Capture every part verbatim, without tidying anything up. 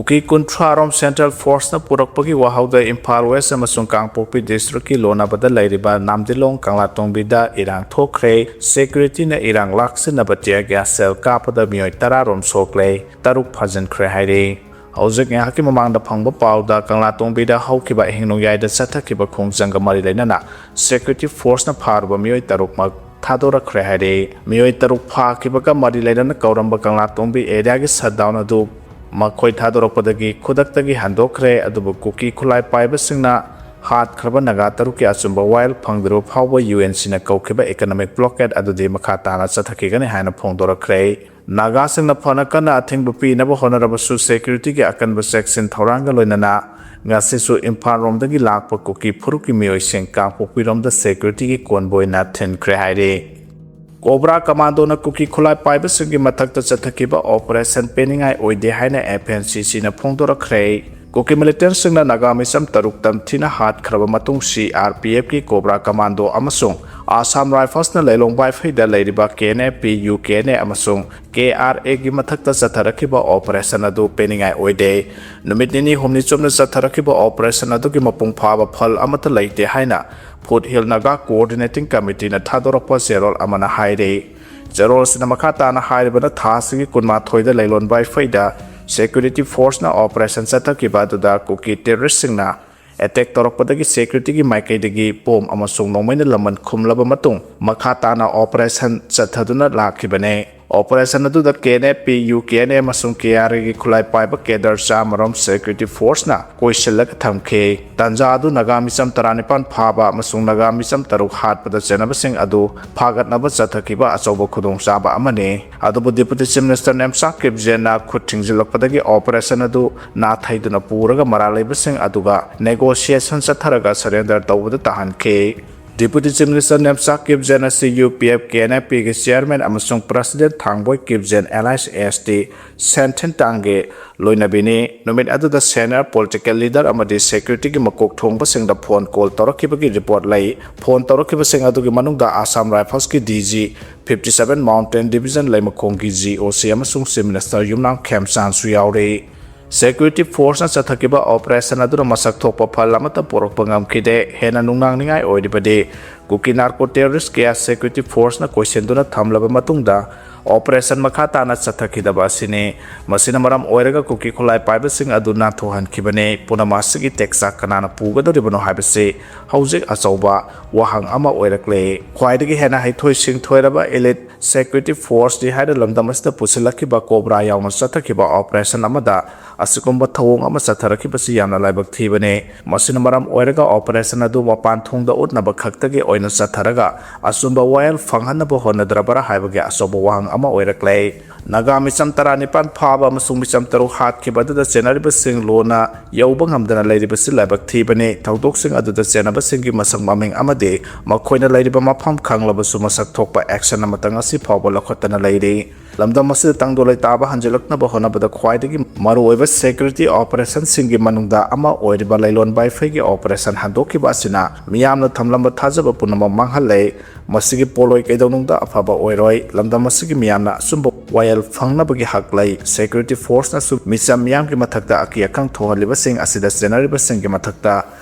ꯀꯨꯀꯤ ꯀꯨꯟꯊ꯭ꯔꯥ ꯔꯣꯝ Central Force ꯅ ꯄꯨꯔꯛꯄꯒꯤ ꯋꯥꯍꯧꯗ ꯏꯝꯐꯥꯜ West ꯑꯃꯁꯨꯡ ꯀꯥꯡꯄꯣꯛꯄꯤ district ꯀꯤ ꯂꯣꯟꯅꯕꯗ ꯂꯩꯔꯤꯕ ꯅꯥꯝꯗꯤꯂꯣꯡ ꯀꯪꯂꯥꯇꯣꯡꯕꯤꯗ ꯏꯔꯥꯡ ꯊꯣꯛꯈ꯭ꯔꯦ꯫ Security ꯅ ꯏꯔꯥꯡ ꯂꯥꯛꯁꯤꯟꯅꯕ tear gas shell ꯀꯥꯞꯄꯗ ꯃꯤꯑꯣꯏ ꯇꯔꯥ ꯔꯣꯝ ꯁꯣꯛꯂꯦ, ꯇꯔꯨꯛ ꯐꯥꯖꯤꯟꯈ꯭ꯔꯦ ꯍꯥꯏꯔꯤ꯫ ꯍꯧꯖꯤꯛ ꯉꯥꯏꯍꯥꯛꯀꯤ ꯃꯃꯥꯡꯗ ꯐꯪꯕ ꯄꯥꯎꯗ ꯀꯪꯂꯥꯇꯣꯡꯕꯤꯗ ꯍꯧꯈꯤꯕ ꯑꯍꯤꯡ ꯅꯣꯡꯌꯥꯏꯗ ꯆꯠꯊꯈꯤꯕ ꯈꯣꯡꯖꯪꯒ ꯃꯔꯤ ꯂꯩꯅꯅ Security Force ꯅ ꯐꯥꯔꯨꯕ ꯃꯤꯑꯣꯏ ꯇꯔꯨꯛꯃꯛ ꯊꯥꯗꯣꯔꯛꯈ꯭ꯔꯦ ꯍꯥꯏꯔꯤ꯫ ꯃꯤꯑꯣꯏ ꯇꯔꯨꯛ ꯐꯥꯈꯤꯕꯒ ꯃꯔꯤ ꯂꯩꯅꯅ ꯀꯧꯔꯝꯕ ꯀꯪꯂꯥꯇꯣꯡꯕꯤ area ꯒꯤ shutdown ꯑꯗꯨ ꯃꯈꯣꯏ ꯊꯥꯗꯣꯔꯛꯄꯗꯒꯤ ꯈꯨꯗꯛꯇꯒꯤ ꯍꯟꯗꯣꯛꯈ꯭ꯔꯦ꯫ ꯑꯗꯨꯕꯨ ꯀꯨꯀꯤ ꯈꯨꯠꯂꯥꯏ ꯄꯥꯏꯕꯁꯤꯡꯅ ꯍꯥꯠꯈ꯭ꯔꯕ ꯅꯥꯒꯥ ꯇꯔꯨꯛꯀꯤ ꯑꯆꯨꯝꯕ ꯋꯥꯌꯦꯜ ꯐꯪꯗ꯭ꯔꯤꯕ ꯐꯥꯎꯕ U N C ꯅ ꯀꯧꯈꯤꯕ economic blockade ꯑꯗꯨꯗꯤ ꯃꯈꯥ ꯇꯥꯅ ꯆꯠꯊꯈꯤꯒꯅꯤ ꯍꯥꯏꯅ ꯐꯣꯡꯗꯣꯔꯛꯈ꯭ꯔꯦ꯫ ꯅꯥꯒꯥꯁꯤꯡꯅ ꯐꯅ ꯀꯟꯅ ꯑꯊꯤꯡꯕ ꯄꯤꯅꯕ ꯍꯣꯠꯅꯔꯕꯁꯨ security ꯒꯤ ꯑꯀꯟꯕ ꯆꯦꯛꯁꯤꯟ ꯊꯧꯔꯥꯡꯒ ꯂꯣꯏꯅꯅ ꯉꯁꯤꯁꯨ ꯏꯝꯐꯥꯜ ꯔꯣꯝꯗꯒꯤ ꯂꯥꯛꯄ ꯀꯨꯀꯤ ꯐꯨꯔꯨꯞꯀꯤ ꯃꯤꯑꯣꯏꯁꯤꯡ ꯀꯥꯡꯄꯣꯛꯄꯤꯔꯣꯝꯗ security ꯒꯤ convoy ꯅ ꯊꯤꯟꯈ꯭ꯔꯦ ꯍꯥꯏꯔꯤ꯫ ꯀꯣꯕ꯭ꯔꯥ ꯀꯃꯥꯟꯗꯣꯅ ꯀꯨꯀꯤ ꯈꯨꯠꯂꯥꯏ ꯄꯥꯏꯕꯁꯤꯡꯒꯤ ꯃꯊꯛꯇ ꯆꯠꯊꯈꯤꯕ operation ꯄꯦꯟꯅꯤꯡꯉꯥꯏ ꯑꯣꯏꯗꯦ ꯍꯥꯏꯅ F N C C ꯅ ꯐꯣꯡꯗꯣꯔꯛꯈ꯭ꯔꯦ꯫ ꯀꯨꯀꯤ militant ꯁꯤꯡꯅ ꯅꯥꯒꯥ ꯃꯤꯆꯝ ꯇꯔꯨꯛ ꯇꯝꯊꯤꯅ ꯍꯥꯠꯈ꯭ꯔꯕ ꯃꯇꯨꯡ C R P F ꯀꯤ ꯀꯣꯕ꯭ꯔꯥ ꯀꯃꯥꯟꯗꯣ ꯑꯃꯁꯨꯡ Assam Rifles ꯅ ꯂꯩꯂꯣꯡ ꯕꯥꯏꯐꯩꯗ ꯂꯩꯔꯤꯕ K N A P U K N A ꯑꯃꯁꯨꯡ K R A ꯒꯤ ꯃꯊꯛꯇ ꯆꯠꯊꯔꯛꯈꯤꯕ operation ꯑꯗꯨ ꯄꯦꯟꯅꯤꯡꯉꯥꯏ ꯑꯣꯏꯗꯦ꯫ ꯅꯨꯃꯤꯠ ꯅꯤꯅꯤ ꯍꯨꯝꯅꯤ ꯆꯨꯞꯅ ꯆꯠꯊꯔꯛꯈꯤꯕ operation ꯑꯗꯨꯒꯤ ꯃꯄꯨꯡ ꯐꯥꯕ ꯐꯜ ꯑꯃꯠꯇ ꯂꯩꯇꯦ ꯍꯥꯏꯅ Foothill Naga Coordinating Committee ꯅ ꯊꯥꯗꯣꯔꯛꯄ ꯆꯦꯔꯣꯜ ꯑꯃꯅ ꯍꯥꯏꯔꯤ꯫ ꯆꯦꯔꯣꯜ ꯑꯁꯤꯅ ꯃꯈꯥ ꯇꯥꯅ ꯍꯥꯏꯔꯤꯕꯅ ꯊꯥ ꯑꯁꯤꯒꯤ ꯀꯨꯟꯃꯥꯊꯣꯏꯗ ꯂꯩꯂꯣꯟ ꯕꯥꯏꯐꯩꯗ security force ꯅ operation ꯆꯠꯊꯈꯤꯕ ꯑꯗꯨꯗ ꯀꯨꯀꯤ terrorist ꯁꯤꯡꯅ attack ꯇꯧꯔꯛꯄꯗꯒꯤ security ꯒꯤ ꯃꯥꯏꯀꯩꯗꯒꯤ bomb ꯑꯃꯁꯨꯡ ꯅꯣꯡꯃꯩꯅ ꯂꯃꯟ ꯈꯨꯝꯂꯕ ꯃꯇꯨꯡ ꯃꯈꯥ ꯇꯥꯅ operation ꯆꯠꯊꯗꯨꯅ ꯂꯥꯛꯈꯤꯕꯅꯤ꯫ Operation ꯑꯗꯨꯗ K N A P U K N A ꯑꯃꯁꯨꯡ K R A ꯒꯤ ꯈꯨꯠꯂꯥꯏ ꯄꯥꯏꯕ cadre ꯆꯥꯝꯃ ꯔꯣꯝ security force ꯅ ꯀꯣꯏꯁꯤꯜꯂꯒ ꯊꯝꯈꯤ꯫ ꯇꯥꯟꯖꯥ ꯑꯗꯨ ꯅꯥꯒꯥ ꯃꯤꯆꯝ ꯇꯔꯥꯅꯤꯄꯥꯟ ꯐꯥꯕ ꯑꯃꯁꯨꯡ ꯅꯥꯒꯥ ꯃꯤꯆꯝ ꯇꯔꯨꯛ ꯍꯥꯠꯄꯗ ꯆꯦꯟꯅꯕꯁꯤꯡ ꯑꯗꯨ ꯐꯥꯒꯠꯅꯕ ꯆꯠꯊꯈꯤꯕ ꯑꯆꯧꯕ ꯈꯨꯗꯣꯡꯆꯥꯕ ꯑꯃꯅꯤ꯫ ꯑꯗꯨꯕꯨ Deputy Chief Minister ꯅꯦꯝꯆꯥ ꯀꯤꯞꯖꯦꯟꯅ ꯈꯨꯠ ꯊꯤꯡꯖꯤꯜꯂꯛꯄꯗꯒꯤ operation ꯑꯗꯨ ꯅꯥꯊꯩꯗꯨꯅ ꯄꯨꯔꯒ ꯃꯔꯥꯜ ꯂꯩꯕꯁꯤꯡ ꯑꯗꯨꯒ negotiation ꯆꯠꯊꯔꯒ surrender ꯇꯧꯕꯗ ꯇꯥꯍꯟꯈꯤ꯫ Deputy Chief Minister ꯅꯦꯝꯆꯥ ꯀꯤꯞꯖꯦꯟ ꯑꯁꯤ U P F K N F P ꯒꯤ chairman ꯑꯃꯁꯨꯡ President ꯊꯥꯡꯕꯣꯏ ꯀꯤꯞꯖꯦꯟ alias S T ꯁꯦꯟꯊꯤꯟ ꯇꯥꯡꯒꯤ ꯂꯣꯏꯅꯕꯤꯅꯤ꯫ ꯅꯨꯃꯤꯠ ꯑꯗꯨꯗ senior political leader ꯑꯃꯗꯤ security ꯒꯤ ꯃꯀꯣꯛ ꯊꯣꯡꯕꯁꯤꯡꯗ phone call ꯇꯧꯔꯛꯈꯤꯕꯒꯤ report ꯂꯩ꯫ Phone ꯇꯧꯔꯛꯈꯤꯕꯁꯤꯡ ꯑꯗꯨꯒꯤ ꯃꯅꯨꯡꯗ Assam Rifles ꯀꯤ D G, fifty seven Mountain Division ꯂꯩꯃꯈꯣꯡꯒꯤ G O C ꯑꯃꯁꯨꯡ Chief Minister ꯌꯨꯝꯅꯥꯝ ꯈꯦꯝꯆꯥꯟꯁꯨ ꯌꯥꯎꯔꯤ꯫ Security Forceꯅ ꯆꯠꯊꯈꯤꯕ operation ꯑꯗꯨꯅ ꯃꯁꯛ ꯊꯣꯛꯄ ꯐꯜ ꯑꯃꯠꯇ ꯄꯨꯔꯛꯄ ꯉꯝꯈꯤꯗꯦ꯫ ꯍꯦꯟꯅ ꯅꯨꯡꯅꯥꯡꯅꯤꯡꯉꯥꯏ ꯑꯣꯏꯔꯤꯕꯗꯤ ꯀꯨꯀꯤ narco terrorist ꯀꯌꯥ Security Forceꯅ ꯀꯣꯏꯁꯤꯟꯗꯨꯅ ꯊꯝꯂꯕ ꯃꯇꯨꯡꯗ operation ꯃꯈꯥ ꯇꯥꯅ ꯆꯠꯊꯈꯤꯗꯕ ꯑꯁꯤꯅꯤ꯫ ꯃꯁꯤꯅ ꯃꯔꯝ ꯑꯣꯏꯔꯒ ꯀꯨꯀꯤ ꯈꯨꯠꯂꯥꯏ ꯄꯥꯏꯕꯁꯤꯡ ꯑꯗꯨ ꯅꯥꯟꯊꯣꯛꯍꯟꯈꯤꯕꯅꯤ꯫ ꯄꯨꯝꯅꯃꯛ ꯑꯁꯤꯒꯤ ꯇꯦꯛꯆꯥꯛ ꯀꯅꯥꯅ ꯄꯨꯒꯗꯧꯔꯤꯕꯅꯣ ꯍꯥꯏꯕꯁꯤ ꯍꯧꯖꯤꯛ ꯑꯆꯧꯕ ꯋꯥꯍꯪ ꯑꯃ ꯑꯣꯏꯔꯛꯂꯦ꯫ ꯈ꯭ꯋꯥꯏꯗꯒꯤ ꯍꯦꯟꯅ ꯍꯩꯊꯣꯏ ꯁꯤꯡꯊꯣꯏꯔꯕ elite Security Forceꯅꯤ ꯍꯥꯏꯅ ꯂꯝꯗꯝ ꯑꯁꯤꯗ ꯄꯨꯁꯤꯜꯂꯛꯈꯤꯕ COBRA ꯌꯥꯎꯅ ꯆꯠꯊꯈꯤꯕ operation ꯑꯃꯗ ꯑꯁꯤꯒꯨꯝꯕ ꯊꯧꯑꯣꯡ ꯑꯃ ꯆꯠꯊꯔꯛꯈꯤꯕꯁꯤ ꯌꯥꯝꯅ ꯂꯥꯏꯕꯛ ꯊꯤꯕꯅꯤ꯫ ꯃꯁꯤꯅ ꯃꯔꯝ ꯑꯣꯏꯔꯒ operation ꯑꯗꯨ ꯃꯄꯥꯟ ꯊꯣꯡꯗ ꯎꯠꯅꯕ ꯈꯛꯇꯒꯤ ꯑꯣꯏꯅ ꯆꯠꯊꯔꯒ ꯑꯆꯨꯝꯕ ꯋꯥꯌꯦꯜ ꯐꯪꯍꯟꯅꯕ ꯍꯣꯠꯅꯗ꯭ꯔꯕꯔꯥ ꯍꯥꯏꯕꯒꯤ ꯑꯆꯧꯕ ꯋꯥꯍꯪ ꯑꯃ ꯑꯣꯏꯔꯛꯂꯦ꯫ ꯅꯥꯒꯥ ꯃꯤꯆꯝ ꯇꯔꯥꯅꯤꯄꯥꯟ ꯐꯥꯕ ꯑꯃꯁꯨꯡ ꯃꯤꯆꯝ ꯇꯔꯨꯛ ꯍꯥꯠꯈꯤꯕ ꯑꯗꯨꯗ ꯆꯦꯟꯅꯔꯤꯕꯁꯤꯡ ꯂꯣꯟꯅ ꯌꯧꯕ ꯉꯝꯗꯅ ꯂꯩꯔꯤꯕꯁꯤ ꯂꯥꯏꯕꯛ ꯊꯤꯕꯅꯤ꯫ ꯊꯧꯗꯣꯛꯁꯤꯡ ꯑꯗꯨꯗ ꯆꯦꯟꯅꯕꯁꯤꯡꯒꯤ ꯃꯁꯛ ꯃꯃꯤꯡ ꯑꯃꯗꯤ ꯃꯈꯣꯏꯅ ꯂꯩꯔꯤꯕ ꯃꯐꯝ ꯈꯪꯂꯕꯁꯨ ꯃꯁꯛ ꯊꯣꯛꯄ action ꯑꯃꯇ ꯉꯁꯤ ꯐꯥꯎꯕ ꯂꯧꯈꯠꯇꯅ ꯂꯩꯔꯤ꯫ ꯂꯝꯗꯝ ꯑꯁꯤꯗ ꯇꯪꯗꯨ ꯂꯩꯇꯥꯕ ꯍꯟꯖꯤꯜꯂꯛꯅꯕ ꯍꯣꯠꯅꯕꯗ ꯈ꯭ꯋꯥꯏꯗꯒꯤ ꯃꯔꯨꯑꯣꯏꯕ security operationꯁꯤꯡꯒꯤ ꯃꯅꯨꯡꯗ ꯑꯃ ꯑꯣꯏꯔꯤꯕ ꯂꯩꯂꯣꯟ ꯕꯥꯏꯐꯩꯒꯤ operation ꯍꯟꯗꯣꯛꯈꯤꯕ ꯑꯁꯤꯅ ꯃꯤꯌꯥꯝꯅ ꯊꯝꯂꯝꯕ ꯊꯥꯖꯕ ꯄꯨꯝꯅꯃꯛ ꯃꯥꯡꯍꯜꯂꯦ꯫ ꯃꯁꯤꯒꯤ ꯄꯣꯠꯂꯣꯏ ꯀꯩꯗꯧꯅꯨꯡꯗ ꯑꯐꯕ ꯑꯣꯏꯔꯣꯏ꯫ ꯂꯝꯗꯝ ꯑꯁꯤꯒꯤ ꯃꯤꯌꯥꯝꯅ ꯑꯆꯨꯝꯕ ꯋꯥꯌꯦꯜ ꯐꯪꯅꯕꯒꯤ ꯍꯛ ꯂꯩ꯫ Security Forceꯅꯁꯨ ꯃꯤꯆꯝ ꯃꯤꯌꯥꯝꯒꯤ ꯃꯊꯛꯇ ꯑꯀꯤ ꯑꯈꯪ ꯊꯣꯛꯍꯜꯂꯤꯕꯁꯤꯡ ꯑꯁꯤꯗ ꯆꯦꯟꯅꯔꯤꯕꯁꯤꯡꯒꯤ ꯃꯊꯛꯇ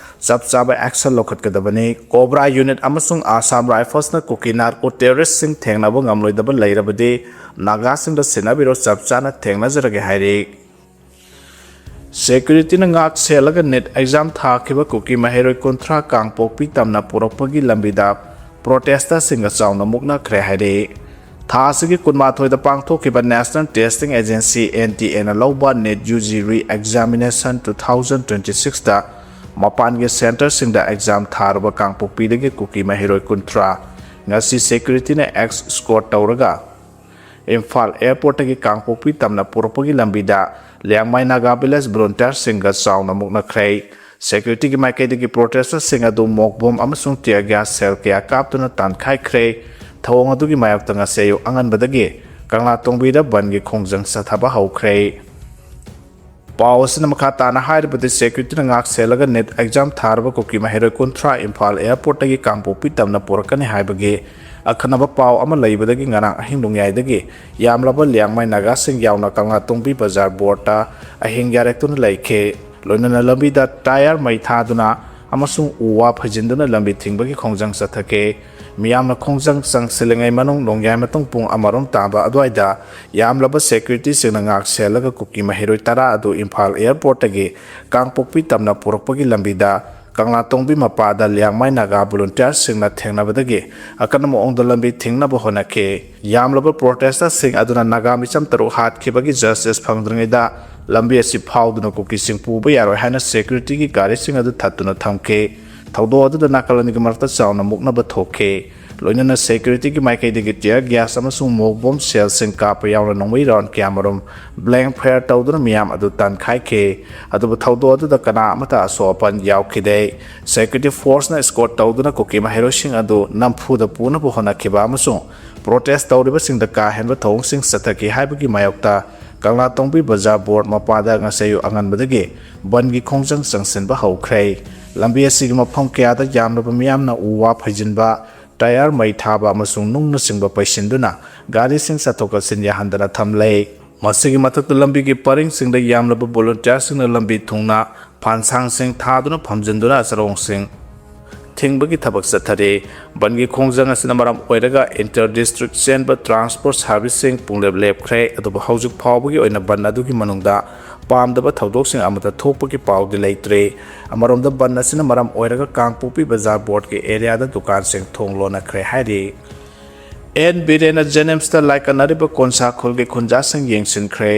ꯆꯞ ꯆꯥꯕ action ꯂꯧꯈꯠꯀꯗꯕꯅꯤ꯫ COBRA unit ꯑꯃꯁꯨꯡ Assam Riflesꯅ ꯀꯨꯀꯤ narco terroristꯁꯤꯡ ꯊꯦꯡꯅꯕ ꯉꯝꯂꯣꯏꯗꯕ ꯂꯩꯔꯕꯗꯤ ꯅꯥꯒꯥꯁꯤꯡꯗ ꯁꯤꯟꯅꯕꯤꯔꯣ, ꯆꯞ ꯆꯥꯅ ꯊꯦꯡꯅꯖꯔꯒꯦ ꯍꯥꯏꯔꯤ꯫ Securityꯅ ꯉꯥꯛ ꯁꯦꯜꯂꯒ NEET exam ꯊꯥꯈꯤꯕ ꯀꯨꯀꯤ ꯃꯍꯩꯔꯣꯏ ꯀꯨꯟꯊ꯭ꯔꯥ ꯀꯥꯡꯄꯣꯛꯄꯤ ꯇꯝꯅ ꯄꯨꯔꯛꯄꯒꯤ ꯂꯝꯕꯤꯗ protesterꯁꯤꯡꯒ ꯆꯥꯎꯅ ꯃꯨꯛꯅꯈ꯭ꯔꯦ ꯍꯥꯏꯔꯤ꯫ ꯊꯥ ꯑꯁꯤꯒꯤ ꯀꯨꯟꯃꯥꯊꯣꯏꯗ ꯄꯥꯡꯊꯣꯛꯈꯤꯕ National Testing Agency, NTAꯅ ꯂꯧꯕ NEET UG re-examination two thousand twenty sixꯇ ꯃꯄꯥꯟꯒꯤ centreꯁꯤꯡꯗ exam ꯊꯥꯔꯨꯕ ꯀꯥꯡꯄꯣꯛꯄꯤꯗꯒꯤ ꯀꯨꯀꯤ ꯃꯍꯩꯔꯣꯏ ꯀꯨꯟꯊ꯭ꯔꯥ ꯉꯁꯤ securityꯅ escort ꯇꯧꯔꯒ ꯏꯝꯐꯥꯜ airportꯇꯒꯤ ꯀꯥꯡꯄꯣꯛꯄꯤ ꯇꯝꯅ ꯄꯨꯔꯛꯄꯒꯤ ꯂꯝꯕꯤꯗ ꯂꯤꯌꯥꯡꯃꯩ ꯅꯥꯒꯥ village volunteerꯁꯤꯡꯒ ꯆꯥꯎꯅ ꯃꯨꯛꯅꯈ꯭ꯔꯦ꯫ Securityꯒꯤ ꯃꯥꯏꯀꯩꯗꯒꯤ protesterꯁꯤꯡ ꯑꯗꯨ ꯃꯣꯛ ꯕꯣꯝ ꯑꯃꯁꯨꯡ tear gas shell ꯀꯌꯥ ꯀꯥꯞꯇꯨꯅ ꯇꯥꯟꯈꯥꯏꯈ꯭ꯔꯦ꯫ ꯊꯧꯑꯣꯡ ꯑꯗꯨꯒꯤ ꯃꯥꯌꯣꯛꯇ ꯉꯁꯤ ꯑꯌꯨꯛ ꯑꯉꯟꯕꯗꯒꯤ ꯀꯪꯂꯥꯇꯣꯡꯕꯤꯗ ꯕꯟꯒꯤ ꯈꯣꯡꯖꯪ ꯆꯠꯊꯕ ꯍꯧꯈ꯭ꯔꯦ꯫ ꯄꯥꯎ ꯑꯁꯤꯅ ꯃꯈꯥ ꯇꯥꯅ ꯍꯥꯏꯔꯤꯕꯗꯤ, securityꯅ ꯉꯥꯛ ꯁꯦꯜꯂꯒ NEET exam ꯊꯥꯔꯕ ꯀꯨꯀꯤ ꯃꯍꯩꯔꯣꯏ ꯀꯨꯟꯊ꯭ꯔꯥ ꯏꯝꯐꯥꯜ airportꯇꯒꯤ ꯀꯥꯡꯄꯣꯛꯄꯤ ꯇꯝꯅ ꯄꯨꯔꯛꯀꯅꯤ ꯍꯥꯏꯕꯒꯤ ꯑꯈꯟꯅꯕ ꯄꯥꯎ ꯑꯃ ꯂꯩꯕꯗꯒꯤ ꯉꯔꯥꯡ ꯑꯍꯤꯡ ꯅꯣꯡꯌꯥꯏꯗꯒꯤ ꯌꯥꯝꯂꯕ ꯂꯤꯌꯥꯡꯃꯩ ꯅꯥꯒꯥꯁꯤꯡ ꯌꯥꯎꯅ ꯀꯪꯂꯥꯇꯣꯡꯕꯤ ꯕꯖꯥꯔ ꯕꯣꯔꯗꯇ ꯑꯍꯤꯡ ꯌꯥꯔꯦꯛꯇꯨꯅ ꯂꯩꯈꯤ꯫ ꯂꯣꯏꯅꯅ ꯂꯝꯕꯤꯗ ꯇꯥꯌꯔ ꯃꯩ ꯊꯥꯗꯨꯅ ꯑꯃꯁꯨꯡ ꯎ ꯋꯥ ꯐꯩꯖꯤꯟꯗꯨꯅ ꯂꯝꯕꯤ ꯊꯤꯡꯕꯒꯤ ꯈꯣꯡꯖꯪ ꯆꯠꯊꯈꯤ꯫ ꯃꯤꯌꯥꯝꯅ ꯈꯣꯡꯖꯪ ꯆꯪꯁꯤꯜꯂꯤꯉꯩ ꯃꯅꯨꯡ ꯅꯣꯡꯌꯥꯏ ꯃꯇꯨꯡ ꯄꯨꯡ ꯑꯃꯔꯣꯝ ꯇꯥꯕ ꯑꯗꯨꯋꯥꯏꯗ ꯌꯥꯝꯂꯕ ꯁꯦꯀ꯭ꯌꯨꯔꯤꯇꯤꯁꯤꯡꯅ ꯉꯥꯛ ꯁꯦꯜꯂꯒ ꯀꯨꯀꯤ ꯃꯍꯩꯔꯣꯏ ꯇꯔꯥ ꯑꯗꯨ ꯏꯝꯐꯥꯜ ꯑꯦꯌꯔꯄꯣꯔꯠꯇꯒꯤ ꯀꯥꯡꯄꯣꯛꯄꯤ ꯇꯝꯅ ꯄꯨꯔꯛꯄꯒꯤ ꯂꯝꯕꯤꯗ ꯀꯪꯂꯥꯇꯣꯡꯕꯤ ꯃꯄꯥꯗ ꯂꯤꯌꯥꯡꯃꯩ ꯅꯥꯒꯥ ꯚꯣꯂꯨꯟꯇꯤꯌꯔꯁꯤꯡꯅ ꯊꯦꯡꯅꯕꯗꯒꯤ ꯑꯀꯟꯕ ꯃꯑꯣꯡꯗ ꯂꯝꯕꯤ ꯊꯤꯡꯅꯕ ꯍꯣꯠꯅꯈꯤ꯫ ꯌꯥꯝꯂꯕ ꯄ꯭ꯔꯣꯇꯦꯁꯇꯔꯁꯤꯡ ꯑꯗꯨꯅ ꯅꯥꯒꯥ ꯃꯤꯆꯝ ꯇꯔꯨꯛ ꯍꯥꯠꯈꯤꯕꯒꯤ ꯖꯁꯇꯤꯁ ꯐꯪꯗ꯭ꯔꯤꯉꯩꯗ ꯂꯝꯕꯤ ꯑꯁꯤ ꯐꯥꯎꯗꯨꯅ ꯀꯨꯀꯤꯁꯤꯡ ꯄꯨꯕ ꯌꯥꯔꯣꯏ ꯍꯥꯏꯅ ꯁꯦꯀ꯭ꯌꯨꯔꯤꯇꯤꯒꯤ ꯒꯥꯔꯤꯁꯤꯡ ꯑꯗꯨ ꯊꯠꯇꯨꯅ ꯊꯝꯈꯤ꯫ ꯊꯧꯗꯣꯛ ꯑꯗꯨꯗ ꯅꯥꯀꯜ ꯑꯅꯤꯒꯤ ꯃꯔꯛꯇ ꯆꯥꯎꯅ ꯃꯨꯛꯅꯕ ꯊꯣꯛꯈꯤ꯫ ꯂꯣꯏꯅꯅ ꯁꯦꯀ꯭ꯌꯨꯔꯤꯇꯤꯒꯤ ꯃꯥꯏꯀꯩꯗꯒꯤ ꯇꯤꯌꯔ ꯒ꯭ꯌꯥꯁ ꯑꯃꯁꯨꯡ ꯃꯣꯛ ꯕꯣꯝ ꯁꯦꯜꯁꯤꯡ ꯀꯥꯞꯄ ꯌꯥꯎꯅ ꯅꯣꯡꯃꯩ ꯔꯥꯎꯟ ꯀꯌꯥꯃꯔꯨꯝ ꯕ꯭ꯂꯦꯡ ꯐꯥꯌꯔ ꯇꯧꯗꯨꯅ ꯃꯤꯌꯥꯝ ꯑꯗꯨ ꯇꯥꯟꯈꯥꯏꯈꯤ꯫ ꯑꯗꯨꯕꯨ ꯊꯧꯗꯣꯛ ꯑꯗꯨꯗ ꯀꯅꯥ ꯑꯃꯠꯇ ꯑꯁꯣꯛ ꯑꯄꯟ ꯌꯥꯎꯈꯤꯗꯦ꯫ ꯁꯦꯀ꯭ꯌꯨꯔꯤꯇꯤ ꯐꯣꯔꯁꯅ ꯏꯁꯀꯣꯔꯠ ꯇꯧꯗꯨꯅ ꯀꯨꯀꯤ ꯃꯍꯩꯔꯣꯏꯁꯤꯡ ꯑꯗꯨ ꯅꯝꯐꯨꯗ ꯄꯨꯅꯕ ꯍꯣꯠꯅꯈꯤꯕ ꯑꯃꯁꯨꯡ ꯄ꯭ꯔꯣꯇꯦꯁ ꯇꯧꯔꯤꯕꯁꯤꯡꯗ ꯀꯥ ꯍꯦꯟꯕ ꯊꯧꯑꯣꯡꯁꯤꯡ ꯆꯠꯊꯈꯤ ꯍꯥꯏꯕꯒꯤ ꯃꯥꯌꯣꯛꯇ ꯀꯪꯂꯥꯇꯣꯡꯕꯤ ꯕꯖꯥꯔ ꯕꯣꯔꯗ ꯃꯄꯥꯗ ꯉꯁꯤ ꯑꯌꯨꯛ ꯑꯉꯟꯕꯗꯒꯤ ꯕꯟꯒꯤ ꯈꯣꯡꯖꯪ ꯆꯪꯁꯤꯟꯕ ꯍꯧꯈ꯭ꯔꯦ꯫ ꯂꯝꯕꯤ ꯑꯁꯤꯒꯤ ꯃꯐꯝ ꯀꯌꯥꯗ ꯌꯥꯝꯂꯕ ꯃꯤꯌꯥꯝꯅ ꯎ ꯋꯥ ꯐꯩꯖꯤꯟꯕ, ꯇꯥꯌꯔ ꯃꯩ ꯊꯥꯕ ꯑꯃꯁꯨꯡ ꯅꯨꯡꯅꯆꯤꯡꯕ ꯄꯩꯁꯤꯟꯗꯨꯅ ꯒꯥꯔꯤꯁꯤꯡ ꯆꯠꯊꯣꯛ ꯆꯠꯁꯤꯟ ꯌꯥꯍꯟꯗꯅ ꯊꯝꯂꯦ꯫ ꯃꯁꯤꯒꯤ ꯃꯊꯛꯇ ꯂꯝꯕꯤꯒꯤ ꯄꯔꯤꯡꯁꯤꯡꯗ ꯌꯥꯝꯂꯕ ꯚꯣꯂꯨꯟꯇꯤꯌꯔꯁꯤꯡꯅ ꯂꯝꯕꯤ ꯊꯨꯡꯅ ꯐꯥꯟꯁꯥꯡꯁꯤꯡ ꯊꯥꯗꯨꯅ ꯐꯝꯖꯤꯟꯗꯨꯅ ꯆꯔꯣꯡꯁꯤꯡ ꯊꯤꯡꯕꯒꯤ ꯊꯕꯛ ꯆꯠꯊꯔꯤ꯫ ꯕꯟꯒꯤ ꯈꯣꯡꯖꯪ ꯑꯁꯤꯅ ꯃꯔꯝ ꯑꯣꯏꯔꯒ ꯏꯟꯇꯔ ꯗꯤꯁꯇ꯭ꯔꯤꯛ ꯆꯦꯟꯕ ꯇ꯭ꯔꯥꯟꯁꯄꯣꯔꯠ ꯁꯥꯔꯚꯤꯁꯁꯤꯡ ꯄꯨꯡꯂꯦꯞ ꯂꯦꯞꯈ꯭ꯔꯦ, ꯑꯗꯨꯕꯨ ꯍꯧꯖꯤꯛ ꯐꯥꯎꯕꯒꯤ ꯑꯣꯏꯅ ꯕꯟ ꯑꯗꯨꯒꯤ ꯃꯅꯨꯡꯗ ꯄꯥꯝꯗꯕ ꯊꯧꯗꯣꯛꯁꯤꯡ ꯑꯃꯠꯇ ꯊꯣꯛꯄꯒꯤ ꯄꯥꯎꯗꯤ ꯂꯩꯇ꯭ꯔꯤ꯫ ꯑꯃꯔꯣꯝꯗ ꯕꯟ ꯑꯁꯤꯅ ꯃꯔꯝ ꯑꯣꯏꯔꯒ ꯀꯥꯡꯄꯣꯛꯄꯤ ꯕꯖꯥꯔ ꯕꯣꯔꯗꯀꯤ ꯑꯦꯔꯤꯌꯥꯗ ꯗꯨꯀꯥꯟꯁꯤꯡ ꯊꯣꯡ ꯂꯣꯟꯅꯈ꯭ꯔꯦ ꯍꯥꯏꯔꯤ꯫ ꯑꯦꯟ ꯕꯤꯔꯦꯟꯅ ꯖꯦꯅꯤꯝꯁꯇ ꯂꯥꯏꯀꯠꯅꯔꯤꯕ ꯀꯣꯟꯁꯥ ꯈꯨꯜꯒꯤ ꯈꯨꯟꯖꯥꯁꯤꯡ ꯌꯦꯡꯁꯤꯟꯈ꯭ꯔꯦ꯫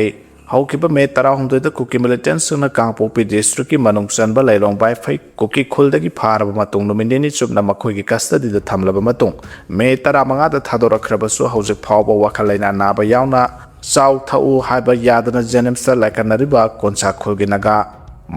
ꯍꯧꯈꯤꯕ ꯃꯦ ꯇꯔꯥꯍꯨꯝꯗꯣꯏꯗ ꯀꯨꯀꯤ ꯃꯤꯂꯤꯇꯦꯟꯁꯤꯡꯅ ꯀꯥꯡꯄꯣꯛꯄꯤ ꯗꯤꯁꯇ꯭ꯔꯤꯛꯀꯤ ꯃꯅꯨꯡ ꯆꯟꯕ ꯂꯩꯔꯣꯡ ꯕꯥꯏꯐꯩ ꯀꯨꯀꯤ ꯈꯨꯜꯗꯒꯤ ꯐꯥꯔꯕ ꯃꯇꯨꯡ ꯅꯨꯃꯤꯠ ꯅꯤꯅꯤ ꯆꯨꯞꯅ ꯃꯈꯣꯏꯒꯤ ꯀꯁꯇꯗꯤꯗ ꯊꯝꯂꯕ ꯃꯇꯨꯡ ꯃꯦ ꯇꯔꯥꯃꯉꯥꯗ ꯊꯥꯗꯣꯔꯛꯈ꯭ꯔꯕꯁꯨ ꯍꯧꯖꯤꯛ ꯐꯥꯎꯕ ꯋꯥꯈꯜ ꯂꯩꯅꯥ ꯅꯥꯕ ꯌꯥꯎꯅ ꯆꯥꯎ ꯊꯛꯎ ꯍꯥꯏꯕ ꯌꯥꯗꯅ ꯖꯦꯅꯤꯝꯁꯇ ꯂꯥꯏꯀꯠꯅꯔꯤꯕ ꯀꯣꯟꯁꯥ ꯈꯨꯜꯒꯤ ꯅꯥꯒꯥ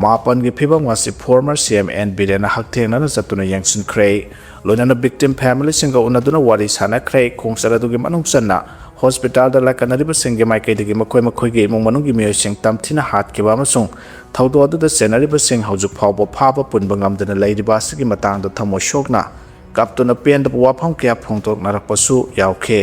ꯃꯥꯄꯟꯒꯤ ꯐꯤꯕꯝ ꯑꯁꯤ ꯐꯣꯔꯃꯔ ꯁꯤ ꯑꯦꯝ ꯑꯦꯟ ꯕꯤꯔꯦꯟꯅ ꯍꯛꯊꯦꯡꯅꯅ ꯆꯠꯇꯨꯅ ꯌꯦꯡꯁꯤꯟꯈ꯭ꯔꯦ꯫ ꯂꯣꯏꯅꯅ ꯚꯤꯛꯇꯤꯝ ꯐꯦꯃꯤꯂꯤꯁꯤꯡꯒ ꯎꯅꯗꯨꯅ ꯋꯥꯔꯤ ꯁꯥꯟꯅꯈ꯭ꯔꯦ꯫ ꯈꯣꯡꯆꯠ ꯑꯗꯨꯒꯤ ꯃꯅꯨꯡ ꯆꯟꯅ ꯍꯣꯁꯄꯤꯇꯥꯜꯗ ꯂꯥꯏꯀꯠꯅꯔꯤꯕꯁꯤꯡꯒꯤ ꯃꯥꯏꯀꯩꯗꯒꯤ ꯃꯈꯣꯏ ꯃꯈꯣꯏꯒꯤ ꯏꯃꯨꯡ ꯃꯅꯨꯡꯒꯤ ꯃꯤꯑꯣꯏꯁꯤꯡ ꯇꯝꯊꯤꯅ ꯍꯥꯠꯈꯤꯕ ꯑꯃꯁꯨꯡ ꯊꯧꯗꯣꯛ ꯑꯗꯨꯗ ꯆꯦꯟꯅꯔꯤꯕꯁꯤꯡ ꯍꯧꯖꯤꯛ ꯐꯥꯎꯕ ꯐꯥꯕ ꯄꯨꯟꯕ ꯉꯝꯗꯅ ꯂꯩꯔꯤꯕ ꯑꯁꯤꯒꯤ ꯃꯇꯥꯡꯗ ꯊꯃꯣꯏ ꯁꯣꯛꯅ ꯀꯞꯇꯨꯅ ꯄꯦꯟꯗꯕ ꯋꯥꯐꯝ ꯀꯌꯥ ꯐꯣꯡꯗꯣꯛꯅꯔꯛꯄꯁꯨ ꯌꯥꯎꯈꯤ꯫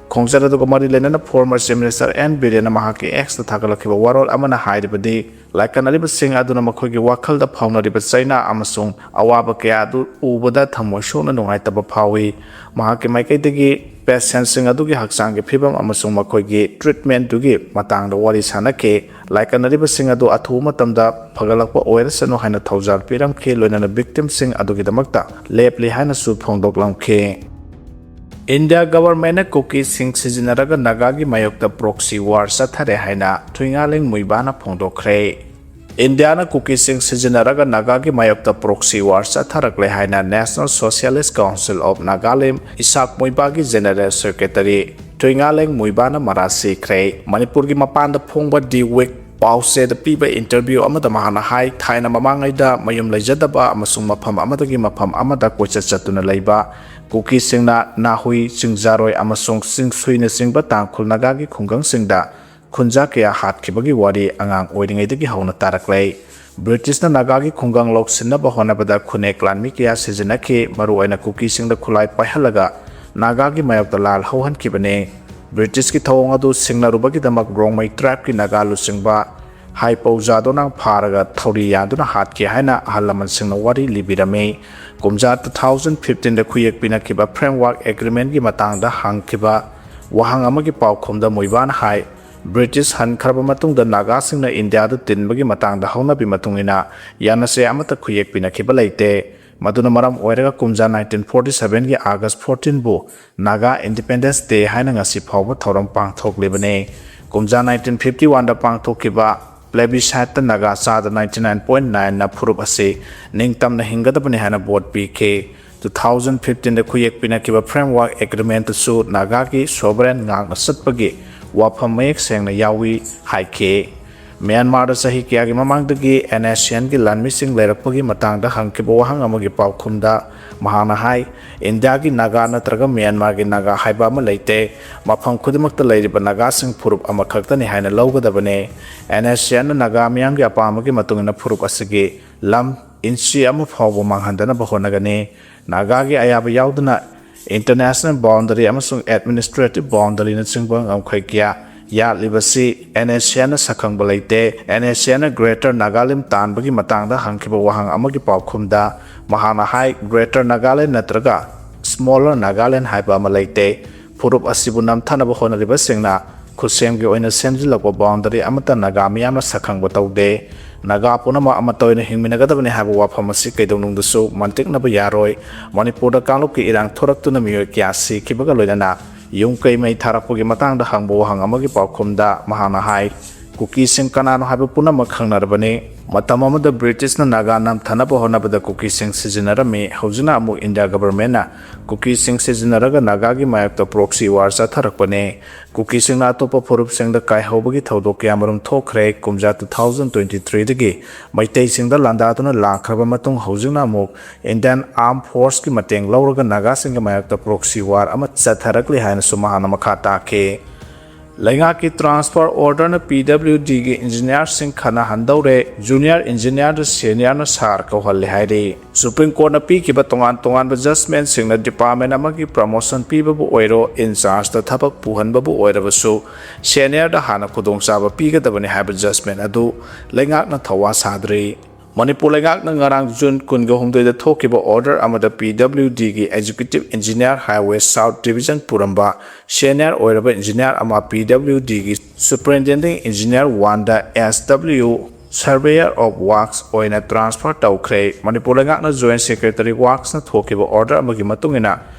ꯈꯣꯡꯆꯠ ꯑꯗꯨꯒ ꯃꯔꯤ ꯂꯩꯅꯅ former Chief Minister ꯑꯦꯟ ꯕꯤꯔꯦꯟꯅ ꯃꯍꯥꯛꯀꯤ X ꯇ ꯊꯥꯒꯠꯂꯛꯈꯤꯕ ꯋꯥꯔꯣꯜ ꯑꯃꯅ ꯍꯥꯏꯔꯤꯕꯗꯤ, ꯂꯥꯏꯀꯠꯅꯔꯤꯕꯁꯤꯡ ꯑꯗꯨꯅ ꯃꯈꯣꯏꯒꯤ ꯋꯥꯈꯜꯗ ꯐꯥꯎꯅꯔꯤꯕ ꯆꯩꯅꯥ ꯑꯃꯁꯨꯡ ꯑꯋꯥꯕ ꯀꯌꯥ ꯑꯗꯨ ꯎꯕꯗ ꯊꯃꯣꯏ ꯁꯣꯛꯅ ꯅꯨꯡꯉꯥꯏꯇꯕ ꯐꯥꯎꯏ꯫ ꯃꯍꯥꯛꯀꯤ ꯃꯥꯏꯀꯩꯗꯒꯤ patientꯁꯤꯡ ꯑꯗꯨꯒꯤ ꯍꯛꯆꯥꯡꯒꯤ ꯐꯤꯕꯝ ꯑꯃꯁꯨꯡ ꯃꯈꯣꯏꯒꯤ treatmentꯗꯨꯒꯤ ꯃꯇꯥꯡꯗ ꯋꯥꯔꯤ ꯁꯥꯅꯈꯤ꯫ ꯂꯥꯏꯀꯠꯅꯔꯤꯕꯁꯤꯡ ꯑꯗꯨ ꯑꯊꯨꯕ ꯃꯇꯝꯗ ꯐꯒꯠꯂꯛꯄ ꯑꯣꯏꯔꯁꯅꯨ ꯍꯥꯏꯅ ꯊꯧꯖꯥꯜ ꯄꯤꯔꯝꯈꯤ, ꯂꯣꯏꯅꯅ victimꯁꯤꯡ ꯑꯗꯨꯒꯤꯗꯃꯛꯇ ꯂꯦꯞꯂꯤ ꯍꯥꯏꯅꯁꯨ ꯐꯣꯡꯗꯣꯛꯂꯝꯈꯤ꯫ ꯏꯟꯗꯤꯌꯥ governmentꯅ ꯀꯨꯀꯤꯁꯤꯡ ꯁꯤꯖꯤꯟꯅꯔꯒ ꯅꯥꯒꯥꯒꯤ ꯃꯥꯌꯣꯛꯇ proxy war ꯆꯠꯊꯔꯦ ꯍꯥꯏꯅ ꯊꯨꯏꯉꯥꯂꯦꯡ ꯃꯨꯏꯕꯥꯅ ꯐꯣꯡꯗꯣꯛꯈ꯭ꯔꯦ꯫ ꯏꯟꯗꯤꯌꯥꯅ ꯀꯨꯀꯤꯁꯤꯡ ꯁꯤꯖꯤꯟꯅꯔꯒ ꯅꯥꯒꯥꯒꯤ ꯃꯥꯌꯣꯛꯇ proxy war ꯆꯠꯊꯔꯛꯂꯦ ꯍꯥꯏꯅ National Socialist Council of Nagalim, Isaac ꯃꯨꯏꯕꯥꯒꯤ General Secretary ꯊꯨꯏꯉꯥꯂꯦꯡ ꯃꯨꯏꯕꯥꯅ ꯃꯔꯥꯜ ꯁꯤꯈ꯭ꯔꯦ꯫ ꯃꯅꯤꯄꯨꯔꯒꯤ ꯃꯄꯥꯟꯗ ꯐꯣꯡꯕ The Week ꯄꯥꯎꯆꯦꯗ ꯄꯤꯕ interview ꯑꯃꯗ ꯃꯍꯥꯛꯅ ꯍꯥꯏ, ꯊꯥꯏꯅ ꯃꯃꯥꯡꯉꯩꯗ ꯃꯌꯨꯝ ꯂꯩꯖꯗꯕ ꯑꯃꯁꯨꯡ ꯃꯐꯝ ꯑꯃꯗꯒꯤ ꯃꯐꯝ ꯑꯃꯗ ꯀꯣꯏꯆꯠ ꯆꯠꯇꯨꯅ ꯂꯩꯕ ꯀꯨꯀꯤꯁꯤꯡꯅ ꯅꯥꯍꯨꯏ, ꯆꯤꯡꯖꯥꯔꯣꯏ ꯑꯃꯁꯨꯡ ꯆꯤꯡꯁꯨꯏꯅꯆꯤꯡꯕ ꯇꯥꯡꯈꯨꯜ ꯅꯥꯒꯥꯒꯤ ꯈꯨꯡꯒꯪꯁꯤꯡꯗ ꯈꯨꯟꯖꯥ ꯀꯌꯥ ꯍꯥꯠꯈꯤꯕꯒꯤ ꯋꯥꯔꯤ ꯑꯉꯥꯡ ꯑꯣꯏꯔꯤꯉꯩꯗꯒꯤ ꯍꯧꯅ ꯇꯥꯔꯛꯂꯦ꯫ ꯕ꯭ꯔꯤꯇꯤꯁꯅ ꯅꯥꯒꯥꯒꯤ ꯈꯨꯡꯒꯪ ꯂꯧꯁꯤꯟꯅꯕ ꯍꯣꯠꯅꯕꯗ ꯈꯨꯟꯅꯦꯛ ꯂꯥꯟꯃꯤ ꯀꯌꯥ ꯁꯤꯖꯤꯟꯅꯈꯤ, ꯃꯔꯨꯑꯣꯏꯅ ꯀꯨꯀꯤꯁꯤꯡꯗ ꯈꯨꯠꯂꯥꯏ ꯄꯥꯏꯍꯜꯂꯒ ꯅꯥꯒꯥꯒꯤ ꯃꯥꯌꯣꯛꯇ ꯂꯥꯜ ꯍꯧꯍꯟꯈꯤꯕꯅꯤ꯫ ꯕ꯭ꯔꯤꯇꯤꯁꯀꯤ ꯊꯧꯑꯣꯡ ꯑꯗꯨ ꯁꯤꯡꯅꯔꯨꯕꯒꯤꯗꯃꯛ ꯔꯣꯡꯃꯩ tribeꯀꯤ ꯅꯥꯒꯥ ꯂꯨꯆꯤꯡꯕ ꯍꯥꯏꯄꯧ ꯖꯥꯗꯣꯅꯥꯡ ꯐꯥꯔꯒ ꯊꯧꯔꯤ ꯌꯥꯟꯗꯨꯅ ꯍꯥꯠꯈꯤ ꯍꯥꯏꯅ ꯑꯍꯜ ꯂꯃꯟꯁꯤꯡꯅ ꯋꯥꯔꯤ ꯂꯤꯕꯤꯔꯝꯃꯤ꯫ ꯀꯨꯝꯖꯥ two thousand fifteenꯗ ꯈꯨꯌꯦꯛ ꯄꯤꯅꯈꯤꯕ Framework Agreementꯀꯤ ꯃꯇꯥꯡꯗ ꯍꯪꯈꯤꯕ ꯋꯥꯍꯪ ꯑꯃꯒꯤ ꯄꯥꯎꯈꯨꯝꯗ ꯃꯨꯏꯕꯥꯅ ꯍꯥꯏ, ꯕ꯭ꯔꯤꯇꯤꯁ ꯍꯟꯈ꯭ꯔꯕ ꯃꯇꯨꯡꯗ ꯅꯥꯒꯥꯁꯤꯡꯅ ꯏꯟꯗꯤꯌꯥꯗ ꯇꯤꯟꯕꯒꯤ ꯃꯇꯥꯡꯗ ꯍꯧꯅꯕꯤ ꯃꯇꯨꯡ ꯏꯟꯅ ꯌꯥꯅꯆꯦ ꯑꯃꯠꯇ ꯈꯨꯌꯦꯛ ꯄꯤꯅꯈꯤꯕ ꯂꯩꯇꯦ꯫ ꯃꯗꯨꯅ ꯃꯔꯝ ꯑꯣꯏꯔꯒ ꯀꯨꯝꯖꯥ nineteen forty sevenꯒꯤ August fourteenꯕꯨ Naga Independence Day ꯍꯥꯏꯅ ꯉꯁꯤ ꯐꯥꯎꯕ ꯊꯧꯔꯝ ꯄꯥꯡꯊꯣꯛꯂꯤꯕꯅꯤ꯫ ꯀꯨꯝꯖꯥ nineteen fifty oneꯗ ꯄꯥꯡꯊꯣꯛꯈꯤꯕ plebisciteꯇ ꯅꯥꯒꯥ ꯆꯥꯗ ninety nine point nineꯅ ꯐꯨꯔꯨꯞ ꯑꯁꯤ ꯅꯤꯡꯇꯝꯅ ꯍꯤꯡꯒꯗꯕꯅꯤ ꯍꯥꯏꯅ vote ꯄꯤꯈꯤ꯫ Two thousand fifteenꯗ ꯈꯨꯌꯦꯛ ꯄꯤꯅꯈꯤꯕ Framework Agreementꯇꯁꯨ ꯅꯥꯒꯥꯒꯤ sovereign ꯉꯥꯛꯅ ꯆꯠꯄꯒꯤ ꯋꯥꯐꯝ ꯃꯌꯦꯛ ꯁꯦꯡꯅ ꯌꯥꯎꯏ ꯍꯥꯏꯈꯤ꯫ ꯃ꯭ꯌꯥꯟꯃꯥꯔꯗ ꯆꯍꯤ ꯀꯌꯥꯒꯤ ꯃꯃꯥꯡꯗꯒꯤ NSCNꯒꯤ ꯂꯥꯟꯃꯤꯁꯤꯡ ꯂꯩꯔꯛꯄꯒꯤ ꯃꯇꯥꯡꯗ ꯍꯪꯈꯤꯕ ꯋꯥꯍꯪ ꯑꯃꯒꯤ ꯄꯥꯎꯈꯨꯝꯗ ꯃꯍꯥꯛꯅ ꯍꯥꯏ, ꯏꯟꯗꯤꯌꯥꯒꯤ ꯅꯥꯒꯥ ꯅꯠꯇ꯭ꯔꯒ ꯃ꯭ꯌꯥꯟꯃꯥꯔꯒꯤ ꯅꯥꯒꯥ ꯍꯥꯏꯕ ꯑꯃ ꯂꯩꯇꯦ꯫ ꯃꯐꯝ ꯈꯨꯗꯤꯡꯃꯛꯇ ꯂꯩꯔꯤꯕ ꯅꯥꯒꯥꯁꯤꯡ ꯐꯨꯔꯨꯞ ꯑꯃꯈꯛꯇꯅꯤ ꯍꯥꯏꯅ ꯂꯧꯒꯗꯕꯅꯤ꯫ NSCNꯅ ꯅꯥꯒꯥ ꯃꯤꯌꯥꯝꯒꯤ ꯑꯄꯥꯝꯕꯒꯤ ꯃꯇꯨꯡ ꯏꯟꯅ ꯐꯨꯔꯨꯞ ꯑꯁꯤꯒꯤ ꯂꯝ ꯏꯟꯆꯤ ꯑꯃ ꯐꯥꯎꯕ ꯃꯥꯡꯍꯟꯗꯅꯕ ꯍꯣꯠꯅꯒꯅꯤ꯫ ꯅꯥꯒꯥꯒꯤ ꯑꯌꯥꯕ ꯌꯥꯎꯗꯅ international boundary ꯑꯃꯁꯨꯡ administrative boundaryꯅꯆꯤꯡꯕ ꯉꯝꯈꯩ ꯀꯌꯥ ꯌꯥꯠꯂꯤꯕꯁꯤ NSCNꯅ ꯁꯛꯈꯪꯕ ꯂꯩꯇꯦ꯫ NSCNꯅ Greater Nagalim ꯇꯥꯟꯕꯒꯤ ꯃꯇꯥꯡꯗ ꯍꯪꯈꯤꯕ ꯋꯥꯍꯪ ꯑꯃꯒꯤ ꯄꯥꯎꯈꯨꯝꯗ ꯃꯍꯥꯛꯅ ꯍꯥꯏ, Greater Nagaland ꯅꯠꯇ꯭ꯔꯒ Smaller Nagaland ꯍꯥꯏꯕ ꯑꯃ ꯂꯩꯇꯦ꯫ ꯐꯨꯔꯨꯞ ꯑꯁꯤꯕꯨ ꯅꯝꯊꯅꯕ ꯍꯣꯠꯅꯔꯤꯕꯁꯤꯡꯅ ꯈꯨꯠꯁꯦꯝꯒꯤ ꯑꯣꯏꯅ ꯁꯦꯝꯖꯤꯜꯂꯛꯄ boundary ꯑꯃꯠꯇ ꯅꯥꯒꯥ ꯃꯤꯌꯥꯝꯅ ꯁꯛꯈꯪꯕ ꯇꯧꯗꯦ꯫ ꯅꯥꯒꯥ ꯄꯨꯝꯅꯃꯛ ꯑꯃꯠꯇ ꯑꯣꯏꯅ ꯍꯤꯡꯃꯤꯟꯅꯒꯗꯕꯅꯤ ꯍꯥꯏꯕ ꯋꯥꯐꯝ ꯑꯁꯤ ꯀꯩꯗꯧꯅꯨꯡꯗꯁꯨ ꯃꯟꯇꯤꯛꯅꯕ ꯌꯥꯔꯣꯏ꯫ ꯃꯅꯤꯄꯨꯔꯗ ꯀꯥꯡꯂꯨꯞꯀꯤ ꯏꯔꯥꯡ ꯊꯣꯔꯛꯇꯨꯅ ꯃꯤꯑꯣꯏ ꯀꯌꯥ ꯁꯤꯈꯤꯕꯒ ꯂꯣꯏꯅꯅ ꯌꯨꯝ ꯀꯩ ꯃꯩ ꯊꯥꯔꯛꯄꯒꯤ ꯃꯇꯥꯡꯗ ꯍꯪꯕ ꯋꯥꯍꯪ ꯑꯃꯒꯤ ꯄꯥꯎꯈꯨꯝꯗ ꯃꯍꯥꯛꯅ ꯍꯥꯏ, ꯀꯨꯀꯤꯁꯤꯡ ꯀꯅꯥꯅꯣ ꯍꯥꯏꯕ ꯄꯨꯝꯅꯃꯛ ꯈꯪꯅꯔꯕꯅꯤ꯫ ꯃꯇꯝ ꯑꯃꯗ ꯕ꯭ꯔꯤꯇꯤꯁꯅ ꯅꯥꯒꯥ ꯅꯝꯊꯅꯕ ꯍꯣꯠꯅꯕꯗ ꯀꯨꯀꯤꯁꯤꯡ ꯁꯤꯖꯤꯟꯅꯔꯝꯃꯤ꯫ ꯍꯧꯖꯤꯛꯅ ꯑꯃꯨꯛ ꯏꯟꯗꯤꯌꯥ ꯒꯚꯔꯟꯃꯦꯟꯠꯅ ꯀꯨꯀꯤꯁꯤꯡ ꯁꯤꯖꯤꯟꯅꯔꯒ ꯅꯥꯒꯥꯒꯤ ꯃꯥꯌꯣꯛꯇ proxy war ꯆꯠꯊꯔꯛꯄꯅꯤ꯫ ꯀꯨꯀꯤꯁꯤꯡꯅ ꯑꯇꯣꯞꯄ ꯐꯨꯔꯨꯞꯁꯤꯡꯗ ꯀꯥꯏꯍꯧꯕꯒꯤ ꯊꯧꯗꯣꯛ ꯀꯌꯥꯃꯔꯨꯝ ꯊꯣꯛꯈ꯭ꯔꯦ꯫ ꯀꯨꯝꯖꯥ two thousand twenty threeꯗꯒꯤ ꯃꯩꯇꯩꯁꯤꯡꯗ ꯂꯥꯟꯗꯥꯗꯨꯅ ꯂꯥꯛꯈ꯭ꯔꯕ ꯃꯇꯨꯡ ꯍꯧꯖꯤꯛꯅ ꯑꯃꯨꯛ Indian Armed Forceꯀꯤ ꯃꯇꯦꯡ ꯂꯧꯔꯒ ꯅꯥꯒꯥꯁꯤꯡꯒꯤ ꯃꯥꯌꯣꯛꯇ proxy war ꯑꯃ ꯆꯠꯊꯔꯛꯂꯤ ꯍꯥꯏꯅꯁꯨ ꯃꯍꯥꯛꯅ ꯃꯈꯥ ꯇꯥꯈꯤ꯫ ꯂꯩꯉꯥꯛꯀꯤ transfer orderꯅ PWDꯒꯤ engineerꯁꯤꯡ ꯈꯟꯅꯍꯟꯗꯧꯔꯦ꯫ Junior engineerꯗ seniorꯅ sir ꯀꯧꯍꯜꯂꯦ ꯍꯥꯏꯔꯤ꯫ Supreme Courtꯅ ꯄꯤꯈꯤꯕ ꯇꯣꯉꯥꯟ ꯇꯣꯉꯥꯟꯕ judgmentꯁꯤꯡꯅ department ꯑꯃꯒꯤ promotion ꯄꯤꯕꯕꯨ ꯑꯣꯏꯔꯣ, in chargeꯇ ꯊꯕꯛ ꯄꯨꯍꯟꯕꯕꯨ ꯑꯣꯏꯔꯕꯁꯨ seniorꯗ ꯍꯥꯟꯅ ꯈꯨꯗꯣꯡꯆꯥꯕ ꯄꯤꯒꯗꯕꯅꯤ ꯍꯥꯏꯕ judgment ꯑꯗꯨ ꯂꯩꯉꯥꯛꯅ ꯊꯧꯋꯥ ꯁꯥꯗ꯭ꯔꯤ꯫ ꯃꯅꯤꯄꯨꯔ ꯂꯩꯉꯥꯛꯅ ꯉꯔꯥꯡ June ꯀꯨꯟꯒ ꯍꯨꯝꯗꯣꯏꯗ ꯊꯣꯛꯈꯤꯕ order ꯑꯃꯗ PWDꯒꯤ Executive Engineer Highway South Division ꯄꯨꯔꯝꯕ senior ꯑꯣꯏꯔꯕ engineer ꯑꯃ PWDꯒꯤ Superintendent Engineer oneꯗ SW Surveyor of Works ꯑꯣꯏꯅ transfer ꯇꯧꯈ꯭ꯔꯦ꯫ ꯃꯅꯤꯄꯨꯔ ꯂꯩꯉꯥꯛꯅ Joint Secretary Worksꯅ ꯊꯣꯛꯈꯤꯕ order ꯑꯃꯒꯤ ꯃꯇꯨꯡ ꯏꯟꯅ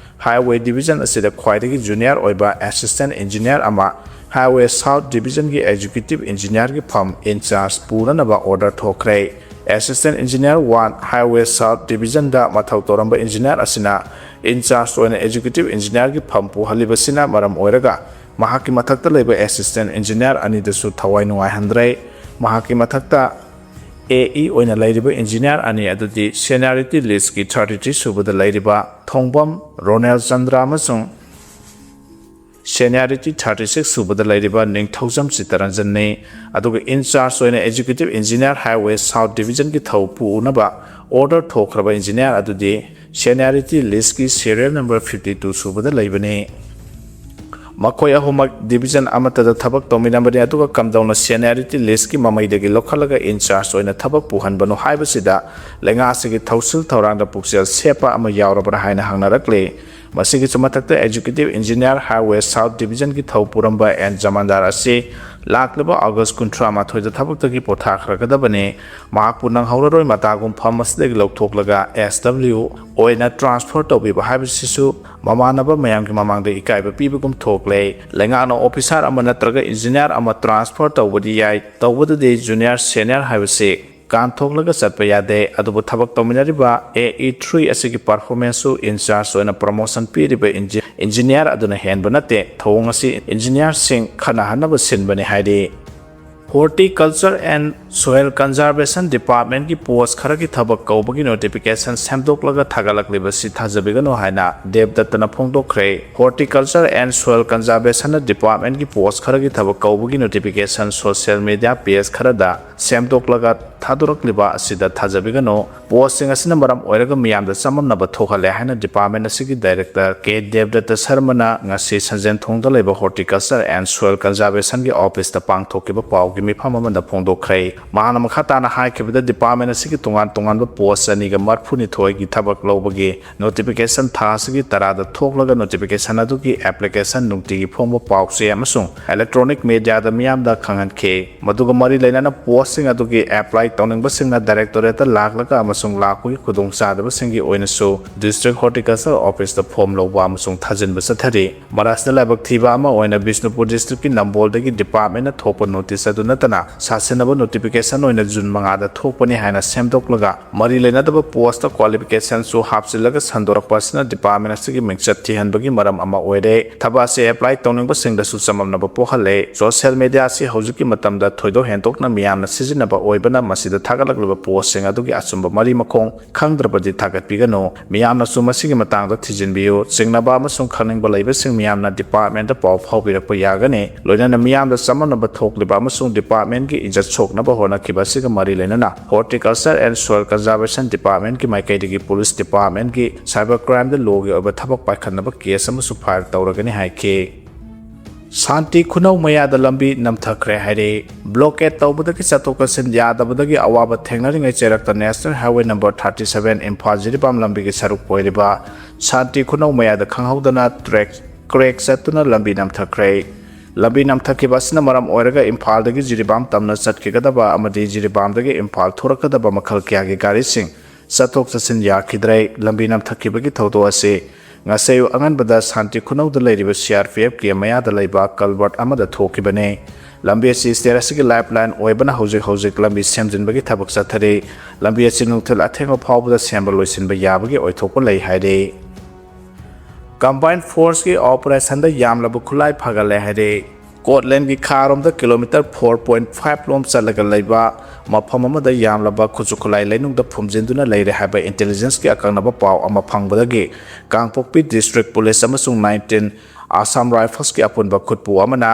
Highway Division ꯑꯁꯤꯗ ꯈ꯭ꯋꯥꯏꯗꯒꯤ junior ꯑꯣꯏꯕ Assistant Engineer ꯑꯃ Highway South Divisionꯒꯤ Executive Engineerꯒꯤ ꯐꯝ in charge ꯄꯨꯅꯅꯕ order ꯊꯣꯛꯈ꯭ꯔꯦ꯫ Assistant Engineer one Highway South Divisionꯗ ꯃꯊꯧ ꯇꯧꯔꯝꯕ engineer ꯑꯁꯤꯅ in charge ꯑꯣꯏꯅ Executive Engineerꯒꯤ ꯐꯝ ꯄꯨꯍꯜꯂꯤꯕꯁꯤꯅ ꯃꯔꯝ ꯑꯣꯏꯔꯒ ꯃꯍꯥꯛꯀꯤ ꯃꯊꯛꯇ ꯂꯩꯕ Assistant Engineer ꯑꯅꯤꯗꯁꯨ ꯊꯋꯥꯏ ꯅꯨꯡꯉꯥꯏꯍꯟꯗ꯭ꯔꯦ꯫ ꯃꯍꯥꯛꯀꯤ ꯃꯊꯛꯇ AE ꯑꯣꯏꯅ ꯂꯩꯔꯤꯕ engineer ꯑꯅꯤ ꯑꯗꯨꯗꯤ seniority listꯀꯤ thirty three ꯁꯨꯕꯗ ꯂꯩꯔꯤꯕ ꯊꯣꯡꯕꯝ ꯔꯣꯅꯦꯜ ꯆꯟꯗ꯭ꯔ ꯑꯃꯁꯨꯡ ꯁꯦꯅꯤꯌꯥꯔꯤꯇꯤ ꯊꯥꯔꯇꯤ ꯁꯤꯛꯁ ꯁꯨꯕꯗ ꯂꯩꯔꯤꯕ ꯅꯤꯡꯊꯧꯖꯝ ꯆꯤꯠꯇꯔꯟꯖꯟꯅꯤ꯫ ꯑꯗꯨꯒ ꯏꯟꯆꯥꯔꯖ ꯑꯣꯏꯅ ꯑꯦꯛꯖꯤꯀ꯭ꯌꯨꯇꯤꯚ ꯏꯟꯖꯤꯅꯤꯌꯥꯔ ꯍꯥꯏꯋꯦ ꯁꯥꯎꯠ ꯗꯤꯕꯤꯖꯟꯒꯤ ꯊꯧ ꯄꯨꯅꯕ ꯑꯣꯔꯗꯔ ꯊꯣꯛꯈ꯭ꯔꯕ ꯏꯟꯖꯤꯅꯤꯌꯥꯔ ꯑꯗꯨꯗꯤ ꯁꯦꯅꯤꯌꯥꯔꯤꯇꯤ ꯂꯤꯁꯀꯤ ꯁꯦꯔꯤꯌꯦꯜ ꯅꯝꯕꯔ ꯐꯤꯐꯇꯤ ꯇꯨ ꯁꯨꯕꯗ ꯂꯩꯕꯅꯤ꯫ ꯃꯈꯣꯏ ꯑꯍꯨꯝꯃꯛ ꯗꯤꯕꯤꯖꯟ ꯑꯃꯠꯇꯗ ꯊꯕꯛ ꯇꯧꯃꯤꯟꯅꯕꯅꯤ, ꯑꯗꯨꯒ ꯀꯝꯗꯧꯅ ꯁꯦꯅꯤꯌꯥꯔꯤꯇꯤ ꯂꯤꯁꯀꯤ ꯃꯃꯩꯗꯒꯤ ꯂꯧꯈꯠꯂꯒ ꯏꯟꯆꯥꯔꯖ ꯑꯣꯏꯅ ꯊꯕꯛ ꯄꯨꯍꯟꯕꯅꯣ ꯍꯥꯏꯕꯁꯤꯗ ꯂꯩꯉꯥꯛ ꯑꯁꯤꯒꯤ ꯊꯧꯁꯤꯜ ꯊꯧꯔꯥꯡꯗ ꯄꯨꯛꯆꯦꯜ ꯁꯦꯞꯄ ꯑꯃ ꯌꯥꯎꯔꯕ꯭ꯔꯥ ꯍꯥꯏꯅ ꯍꯪꯅꯔꯛꯂꯤ꯫ ꯃꯁꯤꯒꯤꯁꯨ ꯃꯊꯛꯇ ꯑꯦꯛꯖꯤꯀ꯭ꯌꯨꯇꯤꯚ ꯏꯟꯖꯤꯅꯤꯌꯥꯔ ꯍꯥꯏꯋꯦ ꯁꯥꯎꯠ ꯗꯤꯕꯤꯖꯟꯒꯤ ꯊꯧ ꯄꯨꯔꯝꯕ ꯑꯦꯟ ꯖꯃꯥꯟꯗꯥꯔ ꯑꯁꯤ ꯂꯥꯛꯂꯤꯕ ꯑꯣꯒꯁ ꯀꯨꯟꯊ꯭ꯔꯥ ꯃꯥꯊꯣꯏꯗ ꯊꯕꯛꯇꯒꯤ ꯄꯣꯊꯥꯈ꯭ꯔꯒꯗꯕꯅꯤ꯫ ꯃꯍꯥꯛꯄꯨ ꯅꯪꯍꯧꯔꯔꯣꯏ ꯃꯇꯥꯒꯨꯝ ꯐꯝ ꯑꯁꯤꯗꯒꯤ ꯂꯧꯊꯣꯛꯂꯒ ꯑꯦꯁ ꯗꯕ꯭ꯂꯤꯎ ꯑꯣꯏꯅ ꯇ꯭ꯔꯥꯟꯁꯐꯔ ꯇꯧꯕꯤꯕ ꯍꯥꯏꯕꯁꯤꯁꯨ ꯃꯃꯥꯟꯅꯕ ꯃꯌꯥꯝꯒꯤ ꯃꯃꯥꯡꯗ ꯏꯀꯥꯏꯕ ꯄꯤꯕꯒꯨꯝ ꯊꯣꯛꯂꯦ꯫ ꯂꯩꯉꯥꯛꯅ ꯑꯣꯐꯤꯁꯥꯔ ꯑꯃ ꯅꯠꯇ꯭ꯔꯒ ꯏꯟꯖꯤꯅꯤꯌꯥꯔ ꯑꯃ ꯇ꯭ꯔꯥꯟꯁꯐꯔ ꯇꯧꯕꯗꯤ ꯌꯥꯏ, ꯇꯧꯕꯗꯗꯤ ꯖꯨꯅꯤꯌꯔ ꯁꯦꯅꯤꯌꯔ ꯍꯥꯏꯕꯁꯤ ꯀꯥꯟꯊꯣꯛꯂꯒ ꯆꯠꯄ ꯌꯥꯗꯦ꯫ ꯑꯗꯨꯕꯨ ꯊꯕꯛ ꯇꯧꯃꯤꯟꯅꯔꯤꯕ ꯑꯦ ꯏ ꯊ꯭ꯔꯤ ꯑꯁꯤꯒꯤ ꯄꯔꯐꯣꯔꯃꯦꯟꯁꯁꯨ ꯏꯟꯆꯥꯔꯖ ꯑꯣꯏꯅ ꯄ꯭ꯔꯃꯣꯁꯟ ꯄꯤꯔꯤꯕ ꯏꯟꯖꯤ-, ꯏꯟꯖꯤꯅꯤꯌꯥꯔ ꯑꯗꯨꯅ ꯍꯦꯟꯕ ꯅꯠꯇꯦ꯫ ꯊꯧꯑꯣꯡ ꯑꯁꯤ ꯏꯟꯖꯤꯅꯤꯌꯥꯔꯁꯤꯡ ꯈꯠꯅꯍꯟꯅꯕ ꯁꯤꯟꯕꯅꯤ ꯍꯥꯏꯔꯤ꯫ Horticulture and Soil Conservation Departmentꯀꯤ ꯄꯣꯁ ꯈꯔꯒꯤ ꯊꯕꯛ ꯀꯧꯕꯒꯤ ꯅꯣꯇꯤꯐꯤꯀꯦꯁꯟ ꯁꯦꯝꯗꯣꯛꯂꯒ ꯊꯥꯒꯠꯂꯛꯂꯤꯕꯁꯤ ꯊꯥꯖꯕꯤꯒꯅꯨ ꯍꯥꯏꯅ ꯗꯦꯕꯗꯠꯇꯅ ꯐꯣꯡꯗꯣꯛꯈ꯭ꯔꯦ꯫ Horticulture and Soil Conservationꯅ ꯗꯤꯄꯥꯔꯠꯃꯦꯟꯒꯤ ꯄꯣꯁ ꯈꯔꯒꯤ ꯊꯕꯛ ꯀꯧꯕꯒꯤ ꯅꯣꯇꯤꯐꯤꯀꯦꯁꯟ ꯁꯣꯁꯤꯌꯦꯜ ꯃꯤꯗꯤꯌꯥ ꯄꯦꯖ ꯈꯔꯗ ꯁꯦꯝꯗꯣꯛꯂꯒ ꯊꯥꯗꯣꯔꯛꯂꯤꯕ ꯑꯁꯤꯗ ꯊꯥꯖꯕꯤꯒꯅꯨ꯫ ꯄꯣꯁꯁꯤꯡ ꯑꯁꯤꯅ ꯃꯔꯝ ꯑꯣꯏꯔꯒ ꯃꯤꯌꯥꯝꯗ ꯆꯃꯝꯅꯕ ꯊꯣꯛꯍꯜꯂꯦ ꯍꯥꯏꯅ ꯗꯤꯄꯥꯔꯠꯃꯦꯟ ꯑꯁꯤꯒꯤ ꯗꯥꯏꯔꯦꯛꯇꯔ ꯀꯦ ꯗꯦꯕꯗꯠꯇ ꯁꯔꯃꯅ ꯉꯁꯤ ꯁꯟꯖꯦꯟꯊꯣꯡꯗ ꯂꯩꯕ Horticulture and Soil Conservationꯒꯤ ꯑꯣꯐꯤꯁꯇ ꯄꯥꯡꯊꯣꯛꯈꯤꯕ ꯄꯥꯎꯒꯤ ꯃꯤꯐꯝ ꯑꯃꯗ ꯐꯣꯡꯗꯣꯛꯈ꯭ꯔꯦ꯫ ꯃꯍꯥꯛꯅ ꯃꯈꯥ ꯇꯥꯅ ꯍꯥꯏꯈꯤꯕꯗ ꯗꯤꯄꯥꯔꯠꯃꯦꯟ ꯑꯁꯤꯒꯤ ꯇꯣꯉꯥꯟ ꯇꯣꯉꯥꯟꯕ ꯄꯣꯁ ꯆꯅꯤꯒ ꯃꯔꯤꯐꯨꯅꯤꯊꯣꯏꯒꯤ ꯊꯕꯛ ꯂꯧꯕꯒꯤ ꯅꯣꯇꯤꯐꯤꯀꯦꯁꯟ ꯊꯥ ꯑꯁꯤꯒꯤ ꯇꯔꯥꯗ ꯊꯣꯛꯂꯒ ꯅꯣꯇꯤꯐꯤꯀꯦꯁꯟ ꯑꯗꯨꯒꯤ ꯑꯦꯄ꯭ꯂꯤꯀꯦꯁꯟ ꯅꯨꯡꯇꯤꯒꯤ ꯐꯣꯡꯕ ꯄꯥꯎꯆꯦ ꯑꯃꯁꯨꯡ ꯏꯂꯦꯛꯇ꯭ꯔꯣꯅꯤꯛ ꯃꯤꯗꯤꯌꯥꯗ ꯃꯤꯌꯥꯝꯗ ꯈꯪꯍꯟꯈꯤ꯫ ꯃꯗꯨꯒ ꯃꯔꯤ ꯂꯩꯅꯅ ꯄꯣꯁꯁꯤꯡ ꯑꯗꯨꯒꯤ ꯑꯦꯄ꯭ꯂꯥꯏ ꯇꯧꯅꯤꯡꯕꯁꯤꯡꯅ ꯗꯥꯏꯔꯦꯛꯇꯣꯔꯦꯠꯇ ꯂꯥꯛꯂꯒ ꯑꯃꯁꯨꯡ ꯂꯥꯛꯄꯒꯤ ꯈꯨꯗꯣꯡꯆꯥꯗꯕꯁꯤꯡꯒꯤ ꯑꯣꯏꯅꯁꯨ ꯗꯤꯁꯇ꯭ꯔꯤꯛ ꯍꯣꯔꯇꯤꯀꯜꯆꯔ ꯑꯣꯐꯤꯁꯇ ꯐꯣꯝ ꯂꯧꯕ ꯑꯃꯁꯨꯡ ꯊꯥꯖꯤꯟꯕ ꯆꯠꯊꯔꯤ꯫ ꯃꯔꯥꯁꯤꯗ ꯂꯥꯏꯕꯛ ꯊꯤꯕ ꯑꯃ ꯑꯣꯏꯅ ꯕꯤꯁꯅꯨꯄꯨꯔ ꯗꯤꯁꯇ꯭ꯔꯤꯛꯀꯤ ꯅꯝꯕꯣꯜꯗꯒꯤ ꯗꯤꯄꯥꯔꯠꯃꯦꯟꯅ ꯊꯣꯛꯄ ꯅꯣꯇꯤꯁ ꯑꯗꯨ ꯅꯠꯇꯅ ꯁꯥꯁꯤꯟꯅꯕ ꯅꯣꯇꯤꯐꯤꯀꯦꯁꯟ ꯑꯣꯏꯅ ꯖꯨꯟ ꯃꯉꯥꯗ ꯊꯣꯛꯄꯅꯤ ꯍꯥꯏꯅ ꯁꯦꯝꯗꯣꯛꯂꯒ ꯃꯔꯤ ꯂꯩꯅꯗꯕ ꯄꯣꯁꯇ ꯀ꯭ꯋꯥꯂꯤꯐꯤꯀꯦꯁꯟꯁꯨ ꯍꯥꯞꯆꯤꯜꯂꯒ ꯁꯟꯗꯣꯔꯛꯄ ꯑꯁꯤꯅ ꯗꯤꯄꯥꯔꯠꯃꯦꯟ ꯑꯁꯤꯒꯤ ꯃꯤꯡꯆꯠ ꯊꯤꯍꯟꯕꯒꯤ ꯃꯔꯝ ꯑꯃ ꯑꯣꯏꯔꯦ꯫ ꯊꯕꯛ ꯑꯁꯤ ꯑꯦꯄ꯭ꯂꯥꯏ ꯇꯧꯅꯤꯡꯕꯁꯤꯡꯗꯁꯨ ꯆꯃꯝꯅꯕ ꯄꯣꯛꯍꯜꯂꯦ꯫ ꯁꯣꯁꯤꯌꯦꯜ ꯃꯤꯗꯤꯌꯥ ꯑꯁꯤ ꯍꯧꯖꯤꯛꯀꯤ ꯃꯇꯝꯗ ꯊꯣꯏꯗꯣꯛ ꯍꯦꯟꯗꯣꯛꯅ ꯃꯤꯌꯥꯝꯅ ꯁꯤꯖꯤꯟꯅꯕ ꯑꯣꯏꯕꯅ ꯃꯁꯤ ꯑꯁꯤꯗ ꯊꯥꯒꯠꯂꯛꯂꯤꯕ ꯄꯣꯁꯁꯤꯡ ꯑꯗꯨꯒꯤ ꯑꯆꯨꯝꯕ ꯃꯔꯤ ꯃꯈꯣꯡ ꯈꯪꯗ꯭ꯔꯕꯗꯤ ꯊꯥꯒꯠꯄꯤꯒꯅꯨ꯫ ꯃꯤꯌꯥꯝꯅꯁꯨ ꯃꯁꯤꯒꯤ ꯃꯇꯥꯡꯗ ꯊꯤꯖꯤꯟꯕꯤꯌꯨ꯫ ꯆꯤꯡꯅꯕ ꯑꯃꯁꯨꯡ ꯈꯪꯅꯤꯡꯕ ꯂꯩꯕꯁꯤꯡ ꯃꯤꯌꯥꯝꯅ ꯗꯤꯄꯥꯔꯠꯃꯦꯟꯗ ꯄꯥꯎ ꯐꯥꯎꯕꯤꯔꯛꯄ ꯌꯥꯒꯅꯤ꯫ ꯂꯣꯏꯅꯅ ꯃꯤꯌꯥꯝꯗ ꯆꯃꯝꯅꯕ ꯊꯣꯛꯂꯤꯕ ꯑꯃꯁꯨꯡ ꯗꯤꯄꯥꯔꯠꯃꯦꯟꯒꯤ ꯏꯖꯠ ꯁꯣꯛꯅꯕ ꯍꯣꯠꯅꯈꯤꯕ ꯑꯁꯤꯒ ꯃꯔꯤ ꯂꯩꯅꯅ Horticulture and Soil Conservation Departmentꯀꯤ ꯃꯥꯏꯀꯩꯗꯒꯤ ꯄꯨꯂꯤꯁ ꯗꯤꯄꯥꯔꯠꯃꯦꯟꯒꯤ cyber crimeꯗ lawꯒꯤ ꯑꯣꯏꯕ ꯊꯕꯛ ꯄꯥꯏꯈꯠꯅꯕ ꯀꯦꯁ ꯑꯃꯁꯨ ꯐꯥꯏꯜ ꯇꯧꯔꯒꯅꯤ ꯍꯥꯏꯈꯤ꯫ ꯁꯥꯟꯇꯤ ꯈꯨꯅꯧ ꯃꯌꯥꯗ ꯂꯝꯕꯤ ꯅꯝꯊꯈ꯭ꯔꯦ ꯍꯥꯏꯔꯦ꯫ Blockade ꯇꯧꯕꯗꯒꯤ ꯆꯠꯊꯣꯛ ꯆꯠꯁꯤꯟ ꯌꯥꯗꯕꯗꯒꯤ ꯑꯋꯥꯕ ꯊꯦꯡꯅꯔꯤꯉꯩ ꯆꯩꯔꯛꯇ National Highway number thirty seven Imphal Jiribam ꯂꯝꯕꯤꯒꯤ ꯁꯔꯨꯛ ꯑꯣꯏꯔꯤꯕ ꯁꯥꯟꯇꯤ ꯈꯨꯅꯧ ꯃꯌꯥꯗ ꯈꯪꯍꯧꯗꯅ ꯇ꯭ꯔꯦꯛ ꯀ꯭ꯔꯦꯛ ꯆꯠꯇꯨꯅ ꯂꯝꯕꯤ ꯅꯝꯊꯈ꯭ꯔꯦ꯫ ꯂꯝꯕꯤ ꯅꯝꯊꯈꯤꯕ ꯑꯁꯤꯅ ꯃꯔꯝ ꯑꯣꯏꯔꯒ ꯏꯝꯐꯥꯜꯗꯒꯤ ꯖꯤꯔꯤꯕꯥꯝ ꯇꯝꯅ ꯆꯠꯈꯤꯒꯗꯕ ꯑꯃꯗꯤ ꯖꯤꯔꯤꯕꯥꯝꯗꯒꯤ ꯏꯝꯐꯥꯜ ꯊꯣꯔꯛꯀꯗꯕ ꯃꯈꯜ ꯀꯌꯥꯒꯤ ꯒꯥꯔꯤꯁꯤꯡ ꯆꯠꯊꯣꯛ ꯆꯠꯁꯤꯟ ꯌꯥꯈꯤꯗ꯭ꯔꯦ꯫ ꯂꯝꯕꯤ ꯅꯝꯊꯈꯤꯕꯒꯤ ꯊꯧꯗꯣꯛ ꯑꯁꯤ ꯉꯁꯤ ꯑꯌꯨꯛ ꯑꯉꯟꯕꯗ ꯁꯥꯟꯇꯤ ꯈꯨꯅꯧꯗ ꯂꯩꯔꯤꯕ CRPF camp ꯃꯌꯥꯗ ꯂꯩꯕ culvert ꯑꯃꯗ ꯊꯣꯛꯈꯤꯕꯅꯤ꯫ ꯂꯝꯕꯤ ꯑꯁꯤ state ꯑꯁꯤꯒꯤ lifeline ꯑꯣꯏꯕꯅ ꯍꯧꯖꯤꯛ ꯍꯧꯖꯤꯛ ꯂꯝꯕꯤ ꯁꯦꯝꯖꯤꯟꯕꯒꯤ ꯊꯕꯛ ꯆꯠꯊꯔꯤ꯫ ꯂꯝꯕꯤ ꯑꯁꯤ ꯅꯨꯡꯊꯤꯜ ꯑꯊꯦꯡꯕ ꯐꯥꯎꯕꯗ ꯁꯦꯝꯕ ꯂꯣꯏꯁꯤꯟꯕ ꯌꯥꯕꯒꯤ ꯑꯣꯏꯊꯣꯛꯄ ꯂꯩ ꯍꯥꯏꯔꯤ꯫ Combined forceꯀꯤ operationꯗ ꯌꯥꯝꯂꯕ ꯈꯨꯠꯂꯥꯏ ꯐꯥꯒꯠꯂꯦ ꯍꯥꯏꯔꯤ꯫ ꯀꯣꯠꯂꯦꯟꯒꯤ ꯈꯥꯔꯣꯝꯗ kilometre four point five ꯂꯣꯝ ꯆꯠꯂꯒ ꯂꯩꯕ ꯃꯐꯝ ꯑꯃꯗ ꯌꯥꯝꯂꯕ ꯈꯨꯠꯁꯨ ꯈꯨꯠꯂꯥꯏ ꯂꯩꯅꯨꯡꯗ ꯐꯨꯝꯖꯤꯟꯗꯨꯅ ꯂꯩꯔꯦ ꯍꯥꯏꯕ intelligenceꯀꯤ ꯑꯀꯛꯅꯕ ꯄꯥꯎ ꯑꯃ ꯐꯪꯕꯗꯒꯤ ꯀꯥꯡꯄꯣꯛꯄꯤ district police ꯑꯃꯁꯨꯡ nineteen Assam Riflesꯀꯤ ꯑꯄꯨꯟꯕ ꯈꯨꯠꯄꯨ ꯑꯃꯅ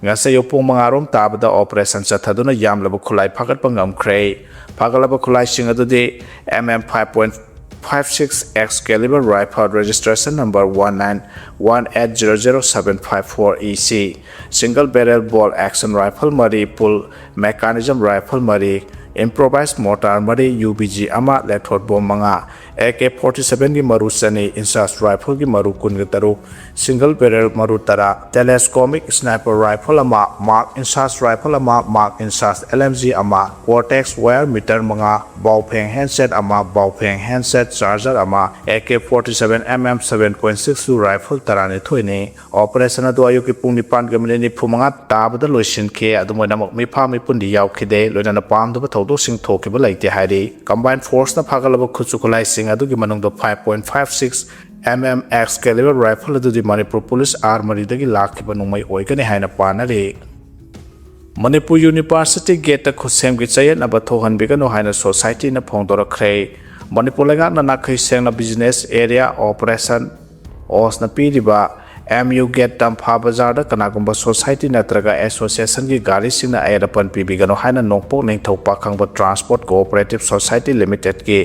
ꯉꯁꯤ ꯑꯌꯨꯛ ꯄꯨꯡ ꯃꯉꯥ ꯔꯣꯝ ꯇꯥꯕꯗ operation ꯆꯠꯊꯗꯨꯅ ꯌꯥꯝꯂꯕ ꯈꯨꯠꯂꯥꯏ ꯐꯥꯒꯠꯄ ꯉꯝꯈ꯭ꯔꯦ꯫ ꯐꯥꯒꯠꯂꯕ ꯈꯨꯠꯂꯥꯏꯁꯤꯡ ꯑꯗꯨꯗꯤ M M five point five six X caliber rifle, registration number one nine one eight zero zero seven five four E C, single barrel bolt action rifle ꯃꯔꯤ, pull mechanism rifle ꯃꯔꯤ, improvised mortar ꯃꯔꯤ, UBG ꯑꯃ, ꯂꯦꯊꯣꯠ bomb ꯃꯉꯥ, AK forty sevenꯒꯤ ꯃꯔꯨ ꯆꯅꯤ, INSAS rifleꯒꯤ ꯃꯔꯨ ꯀꯨꯟꯒ ꯇꯔꯨꯛ, single barrel ꯃꯔꯨ ꯇꯔꯥ, telescopic sniper rifle ꯑꯃ, mark INSAS rifle ꯑꯃ, mark INSAS LMG ꯑꯃ, Cortex wire meter ꯃꯉꯥ, ꯕꯥꯎꯐꯦꯡ handset ꯑꯃ, ꯕꯥꯎꯐꯦꯡ handset charger ꯑꯃ, AK forty seven MM seven point six two rifle ꯇꯔꯥꯅꯤꯊꯣꯏꯅꯤ꯫ Operation ꯑꯗꯨ ꯑꯌꯨꯛꯀꯤ ꯄꯨꯡ ꯅꯤꯄꯥꯟꯒ minute ꯅꯤꯐꯨ ꯃꯉꯥ ꯇꯥꯕꯗ ꯂꯣꯏꯁꯤꯟꯈꯤ꯫ ꯑꯗꯨꯝ ꯑꯣꯏꯅꯃꯛ ꯃꯤꯐꯥ ꯃꯤꯄꯨꯟꯗꯤ ꯌꯥꯎꯈꯤꯗꯦ, ꯂꯣꯏꯅꯅ ꯄꯥꯝꯗꯕ ꯊꯧꯗꯣꯛꯁꯤꯡ ꯊꯣꯛꯈꯤꯕ ꯂꯩꯇꯦ ꯍꯥꯏꯔꯤ꯫ Combined forceꯅ ꯐꯥꯒꯠꯂꯕ ꯈꯨꯠꯁꯨ ꯈꯨꯠꯂꯥꯏꯁꯤꯡ ꯑꯗꯨꯒꯤ ꯃꯅꯨꯡꯗ five point five six MM X caliber rifle ꯑꯗꯨꯗꯤ ꯃꯅꯤꯄꯨꯔ police R ꯃꯔꯤꯗꯒꯤ ꯂꯥꯛꯈꯤꯕ ꯅꯣꯡꯃꯩ ꯑꯣꯏꯒꯅꯤ ꯍꯥꯏꯅ ꯄꯥꯅꯔꯤ꯫ ꯃꯅꯤꯄꯨꯔ ꯌꯨꯅꯤꯚꯔꯁꯤꯇꯤ ꯒꯦꯠꯇ ꯈꯨꯠꯁꯦꯝꯒꯤ ꯆꯌꯦꯠꯅꯕ ꯊꯣꯛꯍꯟꯕꯤꯒꯅꯨ ꯍꯥꯏꯅ ꯁꯣꯁꯥꯏꯇꯤꯅ ꯐꯣꯡꯗꯣꯔꯛꯈ꯭ꯔꯦ꯫ ꯃꯅꯤꯄꯨꯔ ꯂꯩꯉꯥꯛꯅ ꯅꯥꯈꯩ ꯁꯦꯡꯅ ꯕꯤꯖꯤꯅꯦꯁ ꯑꯦꯔꯤꯌꯥ ꯑꯣꯄꯔꯦꯁꯟ ꯑꯣꯁꯅ ꯄꯤꯔꯤꯕ ꯑꯦꯝ ꯌꯨ ꯒꯦꯠ ꯇꯝꯐꯥ ꯕꯖꯥꯔꯗ ꯀꯅꯥꯒꯨꯝꯕ ꯁꯣꯁꯥꯏꯇꯤ ꯅꯠꯇ꯭ꯔꯒ ꯑꯦꯁꯣꯁꯤꯌꯦꯁꯟꯒꯤ ꯒꯥꯔꯤꯁꯤꯡꯅ ꯑꯌꯦꯠ ꯑꯄꯟ ꯄꯤꯕꯤꯒꯅꯨ ꯍꯥꯏꯅ ꯅꯣꯡꯄꯣꯛ ꯅꯤꯡꯊꯧ ꯄꯥꯈꯪꯕ ꯇ꯭ꯔꯥꯟꯁꯄꯣꯔꯠ ꯀꯣꯑꯣꯄꯔꯦꯇꯤꯚ ꯁꯣꯁꯥꯏꯇꯤ ꯂꯤꯃꯤꯇꯦꯗꯀꯤ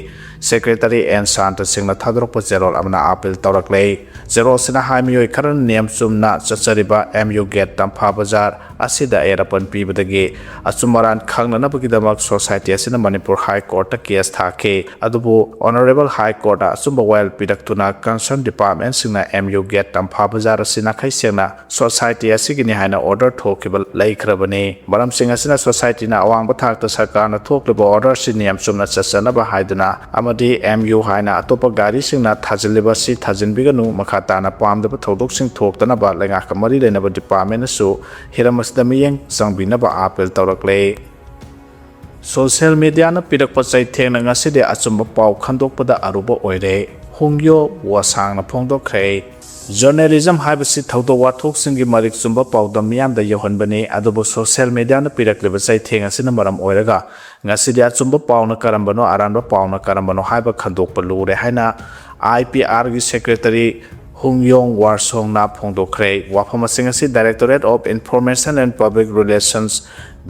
ꯁꯦꯀ꯭ꯔꯦꯇꯔꯤ ꯑꯦꯟ ꯁꯥꯟꯇ ꯁꯤꯡꯅ ꯊꯥꯗꯣꯔꯛꯄ ꯆꯦꯔꯣꯜ ꯑꯃꯅ ꯑꯥꯄꯤꯜ ꯇꯧꯔꯛꯂꯦ꯫ ꯆꯦꯔꯣꯜꯁꯤꯅ ꯍꯥꯏ, ꯃꯤꯑꯣꯏ ꯈꯔꯅ ꯅꯤꯌꯝ ꯆꯨꯝꯅ ꯆꯠꯆꯔꯤꯕ ꯑꯦꯝ ꯌꯨ ꯒꯦꯠ ꯇꯝꯐꯥ ꯕꯖꯥꯔ ꯑꯁꯤꯗ ꯑꯌꯦꯠ ꯑꯄꯟ ꯄꯤꯕꯗꯒꯤ ꯑꯆꯨꯝ ꯑꯔꯥꯟ ꯈꯪꯅꯅꯕꯒꯤꯗꯃꯛ ꯁꯣꯁꯥꯏꯇꯤ ꯑꯁꯤꯅ ꯃꯅꯤꯄꯨꯔ ꯍꯥꯏ ꯀꯣꯔꯠꯇ ꯀꯦꯁ ꯊꯥꯈꯤ꯫ ꯑꯗꯨꯕꯨ ꯑꯣꯅꯔꯦꯕꯜ ꯍꯥꯏ ꯀꯣꯔꯠꯅ ꯑꯆꯨꯝꯕ ꯋꯥꯌꯦꯜ ꯄꯤꯔꯛꯇꯨꯅ ꯀꯟꯁꯔꯟ ꯗꯤꯄꯥꯔꯠꯃꯦꯟꯁꯤꯡꯅ ꯑꯦꯝ ꯌꯨ ꯒꯦꯠ ꯇꯝꯐꯥ ꯕꯖꯥꯔ ꯑꯁꯤ ꯅꯥꯈꯩ ꯁꯦꯡꯅ ꯁꯣꯁꯥꯏꯇꯤ ꯑꯁꯤꯒꯤꯅꯤ ꯍꯥꯏꯅ ꯑꯣꯔꯗꯔ ꯊꯣꯛꯈꯤꯕ ꯂꯩꯈ꯭ꯔꯕꯅꯤ꯫ ꯃꯔꯝꯁꯤꯡ ꯑꯁꯤꯅ ꯁꯣꯁꯥꯏꯇꯤꯅ ꯑꯋꯥꯡꯕ ꯊꯥꯛꯇ ꯁꯔꯀꯥꯔꯅ ꯊꯣꯛꯂꯤꯕ ꯑꯣꯔꯗꯔꯁꯤ ꯅꯤꯌꯝ ꯆꯨꯝꯅ ꯆꯠꯆꯅꯕ ꯍꯥꯏꯗꯨꯅ ꯑꯃꯗꯤ ꯑꯦꯝ ꯌꯨ ꯍꯥꯏꯅ ꯑꯇꯣꯞꯄ ꯒꯥꯔꯤꯁꯤꯡꯅ ꯊꯥꯖꯤꯜꯂꯤꯕ ꯑꯁꯤ ꯊꯥꯖꯤꯟꯕꯤꯒꯅꯨ, ꯃꯈꯥ ꯇꯥꯅ ꯄꯥꯝꯗꯕ ꯊꯧꯗꯣꯛꯁꯤꯡ ꯊꯣꯛꯇꯅꯕ ꯂꯩꯉꯥꯛꯀ ꯃꯔꯤ ꯂꯩꯅꯕ ꯗꯤꯄꯥꯔꯠꯃꯦꯟꯅꯁꯨ ꯍꯤꯔꯝ ꯑꯁꯤꯗ ꯃꯤꯠꯌꯦꯡ ꯆꯪꯕꯤꯅꯕ ꯑꯥꯄꯤꯜ ꯇꯧꯔꯛꯂꯦ꯫ ꯁꯣꯁꯤꯌꯦꯜ ꯃꯤꯗꯤꯌꯥꯅ ꯄꯤꯔꯛꯄ ꯆꯩꯊꯦꯡꯅ ꯉꯁꯤꯗꯤ ꯑꯆꯨꯝꯕ ꯄꯥꯎ ꯈꯟꯗꯣꯛꯄꯗ ꯑꯔꯨꯕ ꯑꯣꯏꯔꯦ꯫ ꯍꯨꯡꯌꯣ ꯋꯥꯁꯥꯡꯅ ꯐꯣꯡꯗꯣꯛꯈ꯭ꯔꯦ꯫ ꯖꯔꯅꯦꯂꯤꯖꯝ ꯍꯥꯏꯕꯁꯤ ꯊꯧꯗꯣꯛ ꯋꯥꯊꯣꯛꯁꯤꯡꯒꯤ ꯃꯔꯤꯛ ꯆꯨꯝꯕ ꯄꯥꯎꯗꯝ ꯃꯤꯌꯥꯝꯗ ꯌꯧꯍꯟꯕꯅꯤ, ꯑꯗꯨꯕꯨ ꯁꯣꯁꯤꯌꯦꯜ ꯃꯤꯗꯤꯌꯥꯅ ꯄꯤꯔꯛꯂꯤꯕ ꯆꯩꯊꯦꯡ ꯑꯁꯤꯅ ꯃꯔꯝ ꯑꯣꯏꯔꯒ ꯉꯁꯤꯗꯤ ꯑꯆꯨꯝꯕ ꯄꯥꯎꯅ ꯀꯔꯝꯕꯅꯣ, ꯑꯔꯥꯟꯕ ꯄꯥꯎꯅ ꯀꯔꯝꯕꯅꯣ ꯍꯥꯏꯕ ꯈꯟꯗꯣꯛꯄ ꯂꯨꯔꯦ ꯍꯥꯏꯅ ꯑꯥꯏ ꯄꯤ ꯑꯥꯔꯒꯤ ꯁꯦꯀ꯭ꯔꯦꯇꯔꯤ ꯍꯨꯡꯌꯣꯡ ꯋꯥꯔꯁꯣꯡꯅ ꯐꯣꯡꯗꯣꯛꯈ꯭ꯔꯦ꯫ ꯋꯥꯐꯝ ꯑꯁꯤꯡ ꯑꯁꯤ Directorate of Information and Public Relations,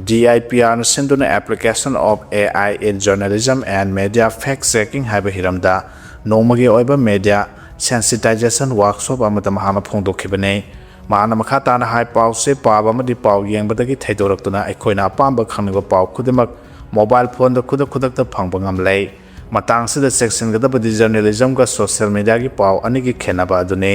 D I P R ꯅ ꯁꯤꯟꯗꯨꯅ Application of A I in Journalism and Media Fact Checking ꯍꯥꯏꯕ ꯍꯤꯔꯝꯗ ꯅꯣꯡꯃꯒꯤ ꯑꯣꯏꯕ ꯃꯦꯗꯤꯌꯥ ꯁꯦꯟꯁꯤꯇꯥꯏꯖꯦꯁꯟ ꯋꯥꯔꯛꯁꯣꯞ ꯑꯃꯗ ꯃꯍꯥꯛꯅ ꯐꯣꯡꯗꯣꯛꯈꯤꯕꯅꯤ꯫ ꯃꯍꯥꯛꯅ ꯃꯈꯥ ꯇꯥꯅ ꯍꯥꯏ, ꯄꯥꯎ ꯆꯦ ꯄꯥꯕ ꯑꯃꯗꯤ ꯄꯥꯎ ꯌꯦꯡꯕꯗꯒꯤ ꯊꯩꯗꯣꯔꯛꯇꯨꯅ ꯑꯩꯈꯣꯏꯅ ꯑꯄꯥꯝꯕ ꯈꯪꯅꯤꯡꯕ ꯄꯥꯎ ꯈꯨꯗꯤꯡꯃꯛ ꯃꯣꯕꯥꯏꯜ ꯐꯣꯟꯗ ꯈꯨꯗꯛ ꯈꯨꯗꯛꯇ ꯐꯪꯕ ꯉꯝꯂꯦ꯫ ꯃꯇꯥꯡꯁꯤꯗ ꯆꯦꯛꯁꯤꯟꯒꯗꯕꯗꯤ ꯖꯔꯅꯦꯂꯤꯖꯝꯒ ꯁꯣꯁꯤꯌꯦꯜ ꯃꯤꯗꯤꯌꯥꯒꯤ ꯄꯥꯎ ꯑꯅꯤꯒꯤ ꯈꯦꯠꯅꯕ ꯑꯗꯨꯅꯤ꯫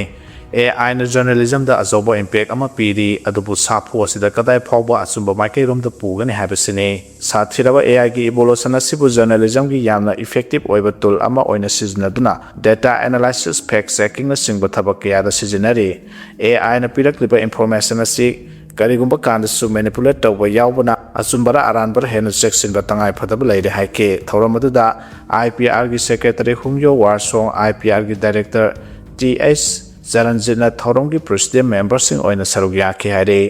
ꯑꯦ ꯑꯥꯏꯅ ꯖꯔꯅꯦꯂꯤꯖꯝꯗ ꯑꯆꯧꯕ ꯏꯝꯄꯦꯛ ꯑꯃ ꯄꯤꯔꯤ, ꯑꯗꯨꯕꯨ ꯁꯥꯐꯨ ꯑꯁꯤꯗ ꯀꯗꯥꯏ ꯐꯥꯎꯕ ꯑꯆꯨꯝꯕ ꯃꯥꯏꯀꯩꯔꯣꯝꯗ ꯄꯨꯒꯅꯤ ꯍꯥꯏꯕꯁꯤꯅꯤ꯫ ꯁꯥꯊꯤꯔꯕ ꯑꯦ ꯑꯥꯏꯒꯤ ꯏꯚꯣꯂꯨꯁꯟ ꯑꯁꯤꯕꯨ ꯖꯔꯅꯦꯂꯤꯖꯝꯒꯤ ꯌꯥꯝꯅ ꯏꯐꯦꯛꯇꯤꯚ ꯑꯣꯏꯕ ꯇꯨꯜ ꯑꯃ ꯑꯣꯏꯅ ꯁꯤꯖꯤꯟꯅꯗꯨꯅ data analysis, fact checkingꯅꯆꯤꯡꯕ ꯊꯕꯛ ꯀꯌꯥꯗ ꯁꯤꯖꯤꯟꯅꯔꯤ꯫ ꯑꯦ ꯑꯥꯏꯅ ꯄꯤꯔꯛꯂꯤꯕ ꯏꯟꯐꯣꯔꯃꯦꯁꯟ ꯑꯁꯤ ꯀꯔꯤꯒꯨꯝꯕ ꯀꯥꯟꯗꯁꯨ ꯃꯦꯅꯤꯄꯨꯂꯦꯠ ꯇꯧꯕ ꯌꯥꯎꯕꯅ ꯑꯆꯨꯝꯕꯔ ꯑꯔꯥꯟꯕꯔ ꯍꯦꯟꯅ ꯆꯦꯛꯁꯤꯟꯕ ꯇꯉꯥꯏ ꯐꯗꯕ ꯂꯩꯔꯦ ꯍꯥꯏꯈꯤ꯫ ꯊꯧꯔꯝ ꯑꯗꯨꯗ ꯑꯥꯏ ꯄꯤ ꯑꯥꯔꯒꯤ secretary Hungyo Warsong, I P ꯑꯥꯔꯒꯤ ꯗꯥꯏꯔꯦꯛꯇꯔ ꯇꯤ ꯑꯩꯆ ꯆꯔꯟꯖꯤꯠꯅ ꯊꯧꯔꯝꯒꯤ ꯄ꯭ꯔꯦꯁꯤꯗꯦꯟ ꯃꯦꯝꯕꯔꯁꯤꯡ ꯑꯣꯏꯅ ꯁꯔꯨꯛ ꯌꯥꯈꯤ ꯍꯥꯏꯔꯤ꯫